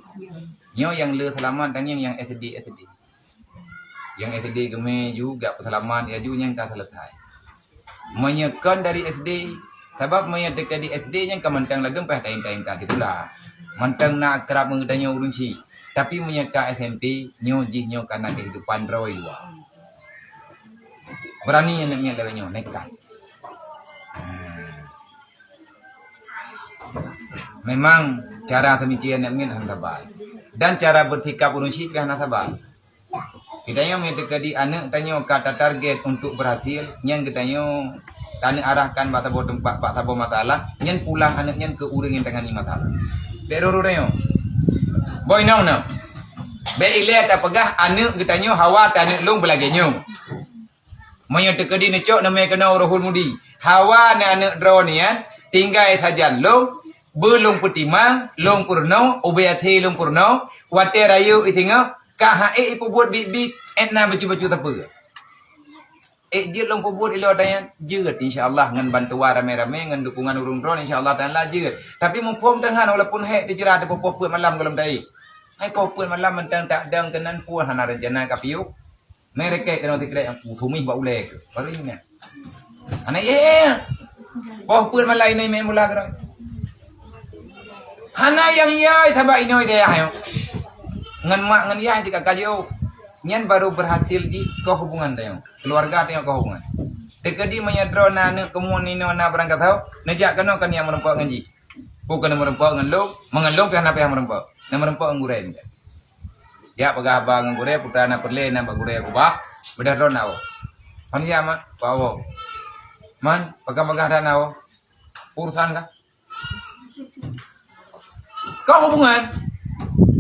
Nyoe nyang le seulamat dan nyang S D, S D. Nyang S D geumé juga peuseulamat laju nyang ka selesai. Meunyoe kon dari S D, sabab meunyoe teuka di S D nyang ka mantong ladum payah taim-taim ka sikula. Mantong na akrab ngon geutanyoe ureuëng chik. Tapi meunyoe ka S M P, nyoe jih nyoe ka na kehidupan droe luwa. Berani aneuk miet lagée nyoe, nekat. Memang cara seumikieu aneuk miet hana sabar. Dan cara beusikap ureuëng chik pih hana sabar. Geutanyoe meunyoe teukeudi aneuk tanyoe ka tatarget untuk berhasil, nyan geutanyoe taneuk arahkan bak saboh teumpat, bak saboh masalah, nyan pulang aneuk nyan keu ureuëng nyang tangani masalah. Bék ruru tanyoe. Boh inong nyoe. Bék ilée tapeugah aneuk geutanyoe hawa ta aneuk lôn beulagée nyoe. Meunyoe teukeudi neucok neumé keunoe Rohul Mudi. Hawa na aneuk droe nyan, tinggai sajan lôn, beu lôn peutimang, lôn peurunoe, ubé até lôn peurunoe, watée rayeuk isingoh, ka han ék ipeubuet biet-biet, ék na bacut-bacut sapeue. Ék jeuet lôn peubuet ilée tanyan, jeuet insya Allah ngon bantuan ramé-ramé, ngon dukungan ureuëng droe insya Allah taala jeuet. Tapi muphom teungoh walaupun hék teujeurah teupoh peuet malam gohlom taéh. Hai poh peuet malam mantong tak dong keunan pun hana rencana ka piôh. Meureuka keunoe sikrek nyang kutumih bak ulée keuh. Baru ingat. Hana yé. Poh peuet malam inai mé mula geura. Hana nyang yai sabab inai dayah nyoe. Ngon mak ngon yah di kakak jiôh. Nyan baru berhasil jih keu hubungan tanyoe. Keluarga tanyoe keu hubungan. Teukeudi meunyoe droe na aneuk keumuen inoe na barangkasoe, neujak keunoe kan nyang meureumpok ngon jih. Bukan meureumpok ngon lôn, meungon lôn pih hana payah meureumpok. Na meureumpok ngon gurée meunan. Jak peugah haba ngon gurée, putra na peureulée na bak gurée kubah, beudah droe na woe. Hon ya mak, bawoe. Man, peugah-peugah dah na woe. Urusan kah? Kau hubungan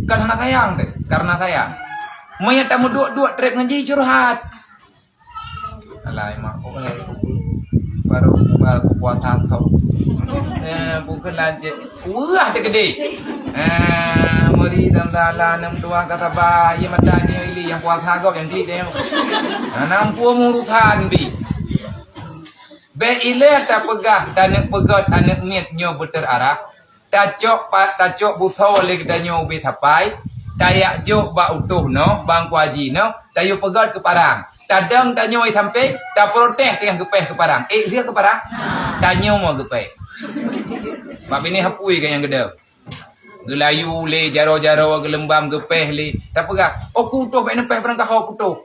kan hana sayang teh, karena sayang. Meunyo tameuduek-duek treb ngon jih curhat. Alai mak, oh, eh, baru, baru puasa tau. Eh, bukan lanjut. Wah, dia gede. Eh, meri dan salah enam dua kata bah, ya mata ni ili yang puasa kau yang di dia. Enam puluh urusan bi. Bék ilée tapeugah, taneuk peugét aneuk miet nyoe beuteurarah. Tacok pat, tacok busoe lé geutanyoe ubé sapai, tayak jok bak utoh noh, bang kuaji noh, tayue peugét keu parang. Tadong tanyoe sampéng, taprotes teungoh geupéh keu parang. Ék lheueh keu parang? Tanyoe mo geupéh. Mak binéh hapui ka nyang geudong. Geulayu lé, jaroe-jaroe geuleumbam, geupéh lé. Tapeugah, "Oh, kutoh, bèk neupéh, barangkaho kutoh."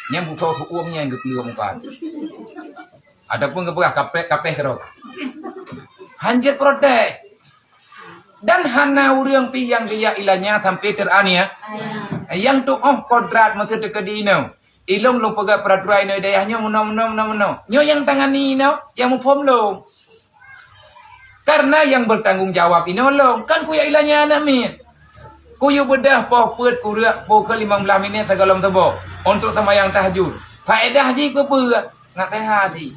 Nyan beusoe su'uem nyan geukleueng muka. Ataupun geupeugah, "Kapéh, kapéh keudroe." Hanjeuet protes. Dan hana ureueng pih nyang geujak ilanya sampai teraniaya. Nyang tu'oh kodrat meuteuteuka di inoe. Ilôn lôn peugah peraturan inoe dayah nyoe meunoe, meunoe, meunoe, meunoe. Nyoe nyang tangani inoe, nyang muphom lôn. Karena nyang bertanggung jawab inoe lôn, kan kujak ilanya aneuk miet. Kuyue beudôh poh peuet kureueng pukul limong blaih minit sigohlom suboh untuk seumayang tahajud. Faedah jih keu peue? Ngat seuhat jih.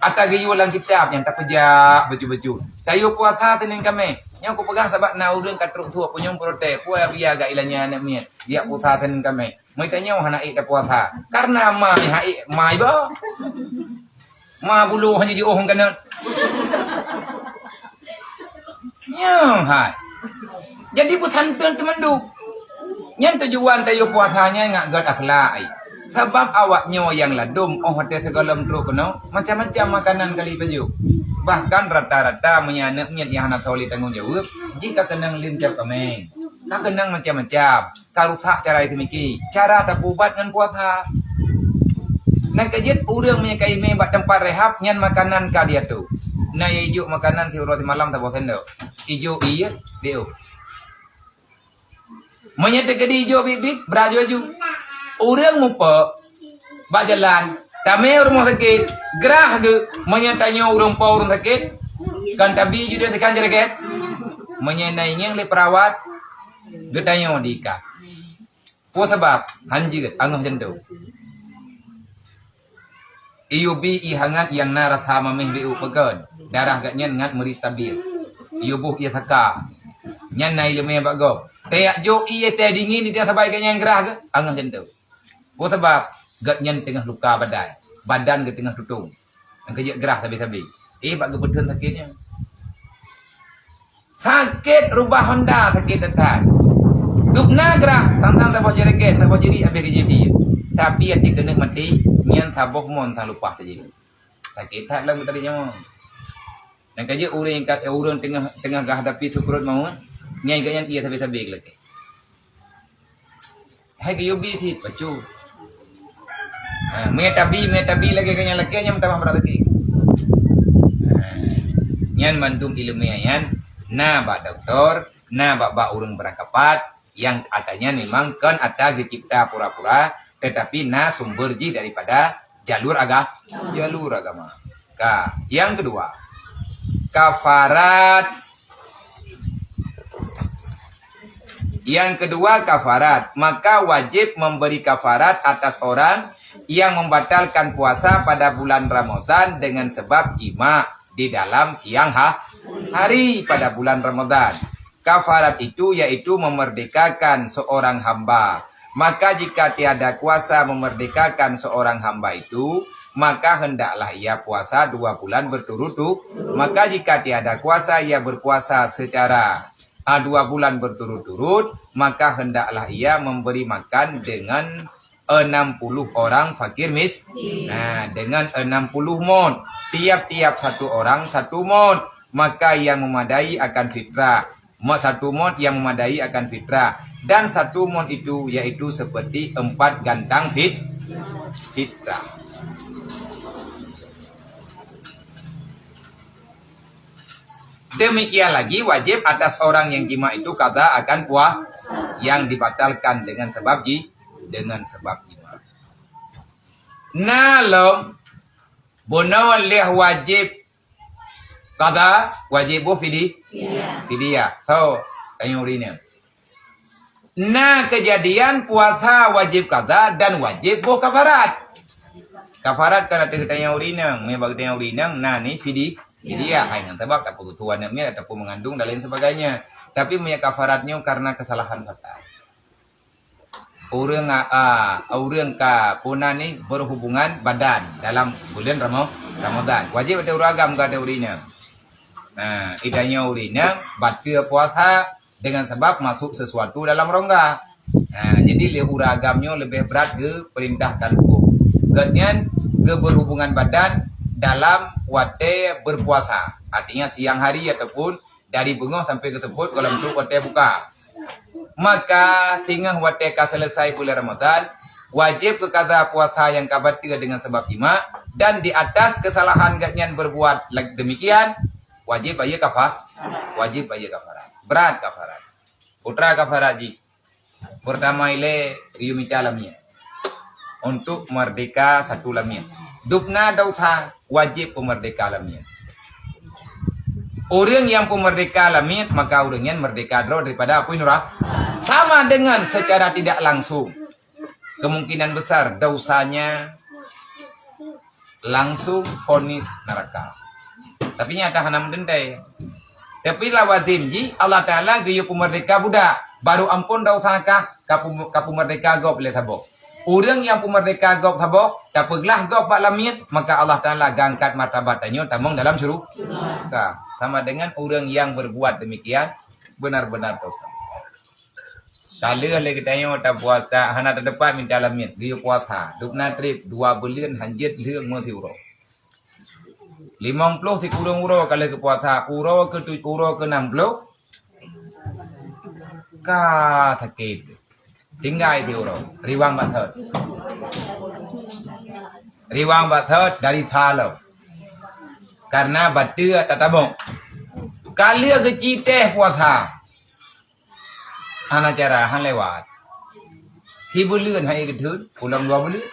Ata geuyue lam kitab nyang tapeujak bacut-bacut. Tayue puasa Senin Kamis. Nyoe kupeugah sabab na ureueng ka trok su punyueng protes. Peue biaya gak ilanya aneuk miet. Biak puasa Senin Kamis. Meutanyoe hana ék tapuasa. Karena ma hai ék ma iba. Ma buloh hana jiôh keunan. Nyoe hai. Jadi peusanteun teumandum. Nyan tujuan tayue puasa nyan ngat gét akhlak ai. Sabab awak nyoe nyang ladôm óh watée sigohlom trok keunoe, macam-macam makanan kali pajoh. Bahkan rata-rata meunyoe aneuk miet nyang hana soe lé tanggong jaweueb, jih ka keunong leuncab kaméng. Ka keunong macam-macam. Ka rusak cara teumiki, cara tapeuubat ngon puasa. Nyan ka jeuet ureueng meunyoe ka imé bak teumpat rehab, nyan makanan ka diatô. Na ijok makanan siuroe simalam saboh sendok. Ijok ié, B O. Meunyoe teukeudi ijok biet-biet, brat aju-aju. Ureueng mupe bak jalan, tamé u rumoh sakét, grah geuh. Meunyoe tanyoe ureueng po ureueng sakét, kan tabi ju dia tekan jeureget. Meunyoe na ingieng lé perawat, geutanyoe di ka. Peue sabab? Hanjeuet, angoh jantung. Iyue bi ié hangat nyang na rasa maméh B O pakon, darah geuh nyan ngat meuri stabil. Iyue boh ié saka. Nyan na ileumé bak gob. Teuyak jok ié teh dingin di sabai geuh nyan grah geuh, angoh jantung. Peue sabab? Geuh nyan teungoh luka badai. Badan geuh teungoh tutong. Nyang ka jeuet grah sabe-sabe. Eh, bak geupeutheun sakét nyan. Sakét rubah honda, sakét that-that. Dubna grah, sang-sang saboh cereget, saboh cerik habéh geujép ié. Tapi até keuneuk maté, nyan saboh mon sang lupah saja. Sakét that lam tadi nyawa. Nyang ka jeuet ureueng ka, ureueng teungoh, teungoh geuhadapi sukaratul maut, nyan geuh nyan ié sabe-sabe geulakée. Hai geuyue bi cit, bacut. Ha, meunyoe tabi, meunyoe tabi lagée nyan lakée nyan meutamah brat lagée. Ha, nyan mandum ileumé nyan na bak dokto, na bak, bak ureueng beurangkapat, nyang ata nyan memang kon ata geucipta pura-pura, tetapi na sumber jih daripada jalur aga-, jalur agama. Ka, yang kedua, kafarat. Yang kedua, kafarat. Maka wajib memberi kafarat atas orang yang membatalkan puasa pada bulan Ramadan dengan sebab jima di dalam siang ha-, hari pada bulan Ramadan. Kafarat itu yaitu memerdekakan seorang hamba. Maka jika tiada kuasa memerdekakan seorang hamba itu, maka hendaklah ia puasa dua bulan berturut-turut. Maka jika tiada kuasa ia berpuasa secara, ah, dua bulan berturut-turut, maka hendaklah ia memberi makan dengan enam puluh orang fakir mis-, nah, dengan enam puluh mot. Tiap-tiap satu orang satu mot, maka yang memadai akan fitrah. Mot satu mot yang memadai akan fitrah. Dan satu mot itu yaitu seperti empat gantang fit-, fitrah. Demikian lagi wajib atas orang yang jima itu qada akan puah yang dibatalkan dengan sebab ji-, dengan sebab jima. Na lom, bunoe lheueh wajib qada, wajib boh fidi-, fidyah. So, tanyoe ureueng nyan. Na kejadian puasa wajib qada dan wajib boh kafarat. Kafarat kan ateueh geutanyoe ureueng inong, meunyoe bak geutanyoe ureueng inong na ni fidi-, fidyah. Hai nyan sabab tapeutuan aneuk miet ataupun mengandung dan lain sebagainya. Tapi meunyoe kafarat nyoe karena kesalahan fatal. Ureueng a, a, ureueng ka puna ni berhubungan badan dalam bulan Ramo-, Ramadan. Wajib ateueh ureueng agam ka ateueh ureueng inong. Nah, geutanyoe ureueng inong bateue puasa dengan sebab masuk sesuatu dalam rongga. Ha, jadi lé ureueng agam nyoe leubeh brat geuperintahkan huköm. Gobnyan geuberhubungan badan dalam watée berpuasa, artinya siang hari ataupun Dari beungoh sampai geuseupôt goh lom trok watèe buka. Maka singoh watèe ka seuleusoe buleuen Ramadhan, wajéb geukaza puasa nyang ka bateue deungon sabab jimak, dan di atas keusalahan gobnyan berbuat lag-, demikian, wajéb bayeue kafa-, wajéb bayeue kafarat. Brat kafarat. Peue treuk kafarat jih. Peurtama ilèe, geuyue mita lamiet. Untuk meurdeka satu lamiet. Dubna desya, wajéb peumeurdeka lamiet. Ureueng nyang peumeurdeka lamiet, maka ureueng nyan meurdeka droe daripada apui nura-, sama dengan secara tidak langsung. Kemungkinan besar dosanya langsung vonis neraka. Tapi nyata hana meuteuntèe. Tapi lawazim jih, Allah Taala geuyue peumeurdeka budak, baru ampôn dosa kah, ka peumeurdeka gob lé saboh. Ureueng nyang peumeurdeka gob saboh, tapeuglah gob bak lamiet, maka Allah Taala geuangkat martabat tanyoe tamong dalam syuru-, syurga. Sama dengan ureueng nyang berbuat demikian, benar-benar dosa besar. Ka lheueh lé geutanyoe tapuasa, hana tateupat mita lamiet, geuyue puasa. Dubna trép dua buleuen hanjeuet lheueng meusiuroe. Limong ploh sikureueng uroe ka lheueh geupuasa, uroe keu tu-, uroe keu nam ploh ka sakét. Tinggai siuroe, riwang bak thot. Riwang bak thot dari sa lom. Karena bateue tatabong. Ka lheueh geuci teh puasa. Hana cara, han lewat. Sibuleuen han ék geutheun, ulôn dua buleuen.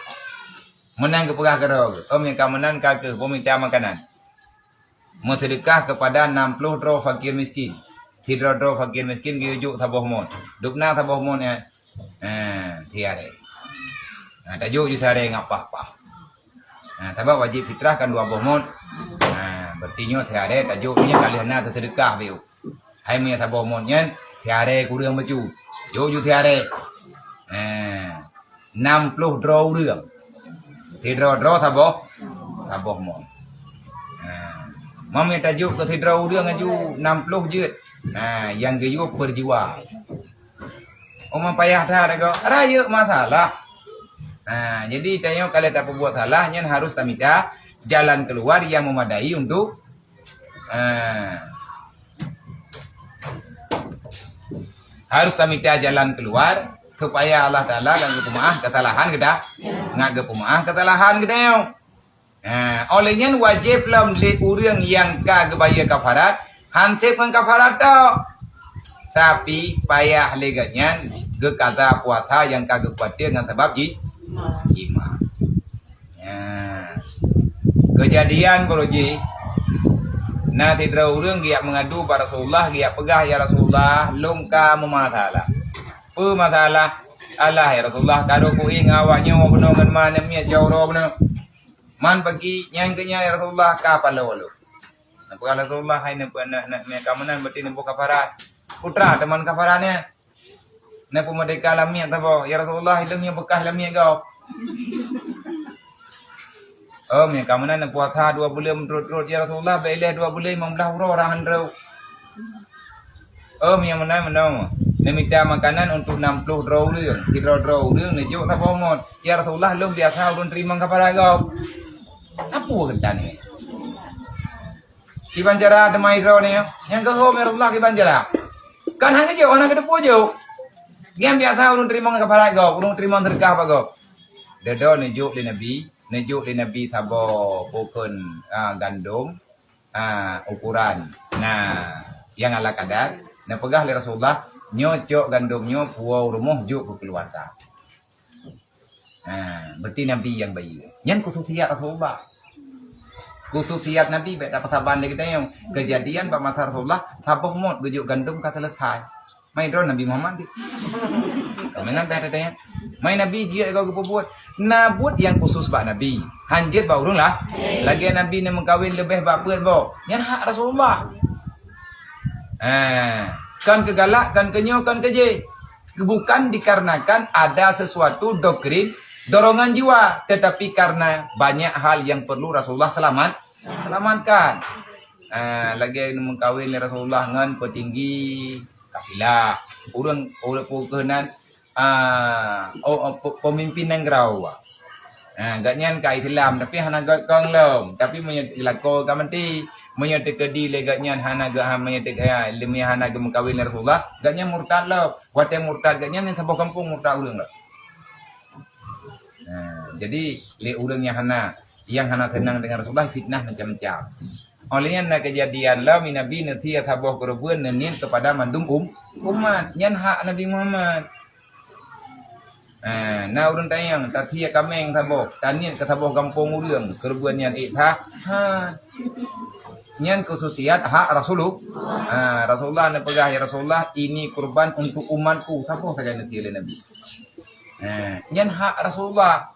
Meunan geupeugah keudroe geuh, "Oh, meuka meunan ka keuh, peumita makanan." Meuseudeukah keupada nam ploh droe fakir miskin. Sidroe-droe fakir miskin geuyue jok saboh mon. Dubna saboh mon nyan. Ha, siharé. Ha, tajok ju siharé ngon pah-pah. Ha, sabab wajéb fitrah kan dua boh mon. Ha, berarti nyoe siharé tajok nyoe ka lheueh na teuseudeukah bacut. Hai meunyoe saboh mon nyan, siharé kureueng bacut. Jok ju siharé. Ha, nam ploh droe ureueng. Sidroe-droe saboh, saboh mon. Ha, meunyoe tajok keu sidroe ureueng laju nam ploh jeuet. Ha, nyang geuyue peujual. Uma payah that, rayeuk masalah. Ha, jadi tanyoe kalau tapeubuet salah, nyan harus tamita jalan keluar yang memadai untuk, ha, harus tamita jalan keluar supaya Allah Taala akan geupeumaáh kesalahan geuda-, ngat geupeumaáh kesalahan geutanyoe. Ha, óh lheueh nyan wajéb lom lé ureueng nyang ka geubayeue kafarat, han sép ngon kafarat tok. Tapi payah lé gobnyan geukaza puasa nyang ka geupatéh ngon sabab ji-, jimak. Ha. Keujadian baroe jih, na sidroe ureueng geujak meungadu bak Rasulullah, geujak peugah, "Ya Rasulullah, lôn ka meumasalah." "Peue masalah?" "Alah, ya Rasulullah, ka rôh kuék ngon awak nyoe bunoe ngon ma namiet jaroe bunoe." Man pagi nyan keu nyan, "Ya Rasulullah, ka paloe lôn." Neupeugah Rasulullah, "Hai neupeu-, na-, na-, na-, ka meunan berarti neuboh kafarat." "Peue treuk teuma kafarat nyan?" "Neupeumeurdeka lamiet saboh." "Ya Rasulullah, ilôn nyoe beukah lamiet gob." "Oh, meuka meunan neupuasa dua buleuen meurot-rot, ya Rasulullah, bèk ilèe dua buleuen limong blaih uroe rhah han rôh." "Oh, meunan meunoe, neumita makanan untuk nam ploh droe ureueng, sidroe-droe ureueng neujok saboh mon." "Ya Rasulullah, lôn biasa ulôn teurimong kafarat gob." Sapeue geutanyoe? Kiban cara teuma droeneuh, nyang keuhom, "Ya Rasulullah, kiban cara?" Kan hana geujok, hana geuteupeue jok. "Nyan biasa ulôn teurimong kafarat gob, ulôn teurimong seudeukah bak gob." Dudoe neujok lé Nabi, neujok lé Nabi saboh bukon, ah, gandom, ah, ukuran, nah, nyang ala kadar. Neupeugah lé Rasulullah, "Nyoe cok gandom nyoe puwoe u rumoh jok keu keuluwarga." Ha, berarti Nabi nyang bayeue. Nyan khususiyat Rasulullah. Khususiyat Nabi bèk tapeusaban lé geutanyoe. Keujadian bak masa Rasulullah, saboh mot geujok gandom ka seuleusoe. Mai droe Nabi Muhammad di. Meunan bèk geutanyoe. Mai Nabi jeuet goe geupeubuet. Na buet nyang khusus bak Nabi. Han jeuet bak ureueng lah. Lagèe Nabi neumeukawen leubeh bak peuet boh. Nyan hak Rasulullah. Ha, kon keu galak, kon keu nyoe, kon keu jéh. Bukan dikarenakan ada sesuatu doktrin, dorongan jiwa, tetapi karena banyak hal yang perlu Rasulullah selamat, selamatkan. Ah, lagèe meukawen lé Rasulullah ngon peutinggi kafilah. Ureueng, ureueng peue keuh nan, ah, oh, oh, pe-, peumimpin nanggroe. Ah, gobnyan ka Islam, tapi hana göt kong lom. Tapi meunyoe lakoe ka meuti, Meunyoe teukeudi lé gobnyan hana geu-, ha, meunyoe teuke-, ha, lé meunyoe hana geumeukawen lé Rasulullah, gobnyan murtad lom. Watée murtad gobnyan, nyang saboh gampông murtad ureuëng lom. Nah, jadi lé ureuëng nyang hana, nyang hana seunang deungon Rasulullah, fitnah macam-macam. Óh lheueh nyan na keujadian lom, Nabi neusie saboh keureubeuen neuniet keupada mandum um-, umat. Nyan hak Nabi Muhammad. Ha, na ureuëng tanyong, tasie kaméng saboh, taniet keu saboh gampông ureuëng, keureubeuen nyan ék that? Ha. Nyan khususiat hak Rasulullah. Ha, Rasulullah neupeugah, "Ya Rasulullah, ini kurban untuk umatku." Saboh sagai neusie lé Nabi. Ha, nyan hak Rasulullah.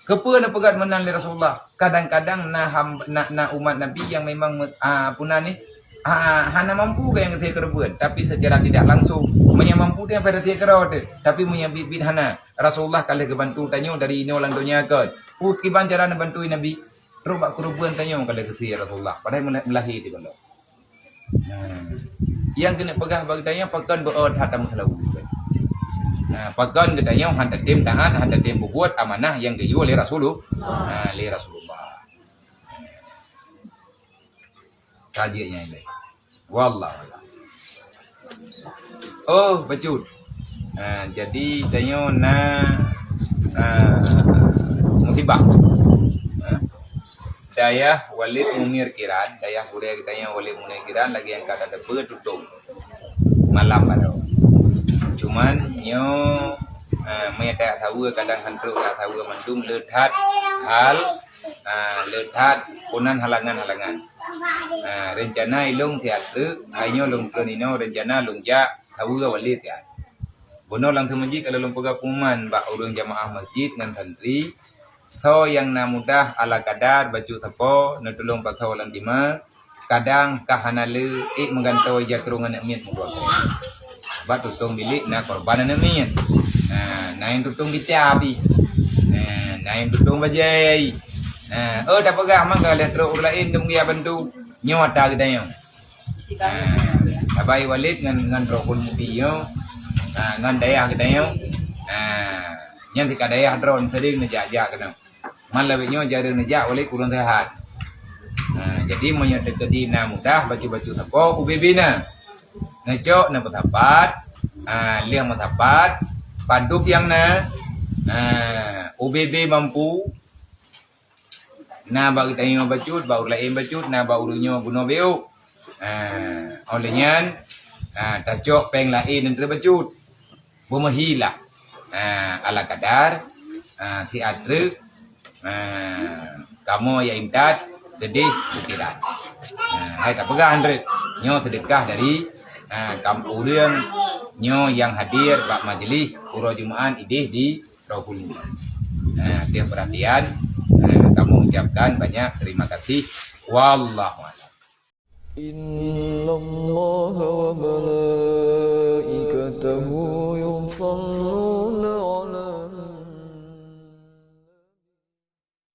Keupeue neupeugah meunan lé Rasulullah? Kadang-kadang na ham-, na, na umat Nabi nyang memang me-, a, peue nan nyan, a, hana mampu keu nyang geusie keureubeuen, tapi secara tidak langsung, meunyo mampu teuh nyang pada sie keudroe teuh, tapi meunyo biet-biet hana. Rasulullah ka lheueh geubantu tanyoe dari inoe lam donya kon. Peue kiban cara neubantu Nabi? Trok bak keureubeuen tanyoe ka lheueh geusie Rasulullah, padahai meula-, meulahé di pondok. Nah, nyang keuneuk peugah bak geutanyoe, pakon beu-o that tameuseulalu. Nah, pakon geutanyoe han tatem taat, han tatem peubuet amanah nyang geuyue lé Rasulullah. Nah, lé Rasulullah. Ka jeuet nyan lé. Wallahu a'lam. Oh, bacut. Ha, jadi tanyoe na, ha, musibah. Ha? Dayah Walid Munir Kiran, dayah gurée geutanyoe Walid Munir Kiran lagée nyang ka tateupeue tutong malam baroe. Cuman nyoe, ha, meunyo tajak saweue kadang han trok tajak saweue mandum le that hal, ha, le that peue nan halangan-halangan. Ha, reuncana ilong siat treuk, hai nyoe lôn treun inoe reuncana lôn jak saweue Walid siat. Bunoe lam teumeuji ka lôn peugah pengumuman bak ureuëng jamaah masjid ngon santri, soe nyang na mudah ala kadar bacut sapo neutulông pasoe lam tima, kadang ka hana le ék meugantoe ija krueng aneuëk miet meugoe. Bak tutong bilék na korban aneuëk miet. Nah, na nyang tutong gita pih. Nah, na nyang tutong bajée. Nah, oh tapeugah mangga lheueh trok ureuëng laén dum geujak bantu. Nyoe ata geutanyoe. Nah, sabai Walid ngon, ngon Rohul Mubi nyoe. Nah, ngon dayah geutanyoe. Nah, nyan tika dayah droe sering neujak-jak keunoe. Man lawét nyoe jareueng neujak Walid kureueng seuhat. Nah, jadi meunyoe teukeudi na mudah bacut-bacut sapo, ubé-bé na. Neucok na meusapat, ah, lheueh meusapat, padub nyang na, ah, ubé-bé mampu, na bak geutanyoe bacut, bak ureuëng laén bacut, na bak ureuëng nyoe bunoe béuk. Ah, óh lheueh nyan, ah, tacok péng laén ngon treuk bacut. Beumeuhi lah. Ah, ala kadar, ah, siat treuk, ah, kamoe nyang intat, keudeh pikiran. Ah, hai tapeugah han treuk, nyoe seudeukah dari, ah, kam ureuëng nyoe nyang hadir bak majlis uroe Jumaat ideh di Rohul Mubi. Ah, teuh peurhatian, ah, kamoe ucapkan banyak terima kasih. Wallahu a'lam. إن الله وملائكته يصلون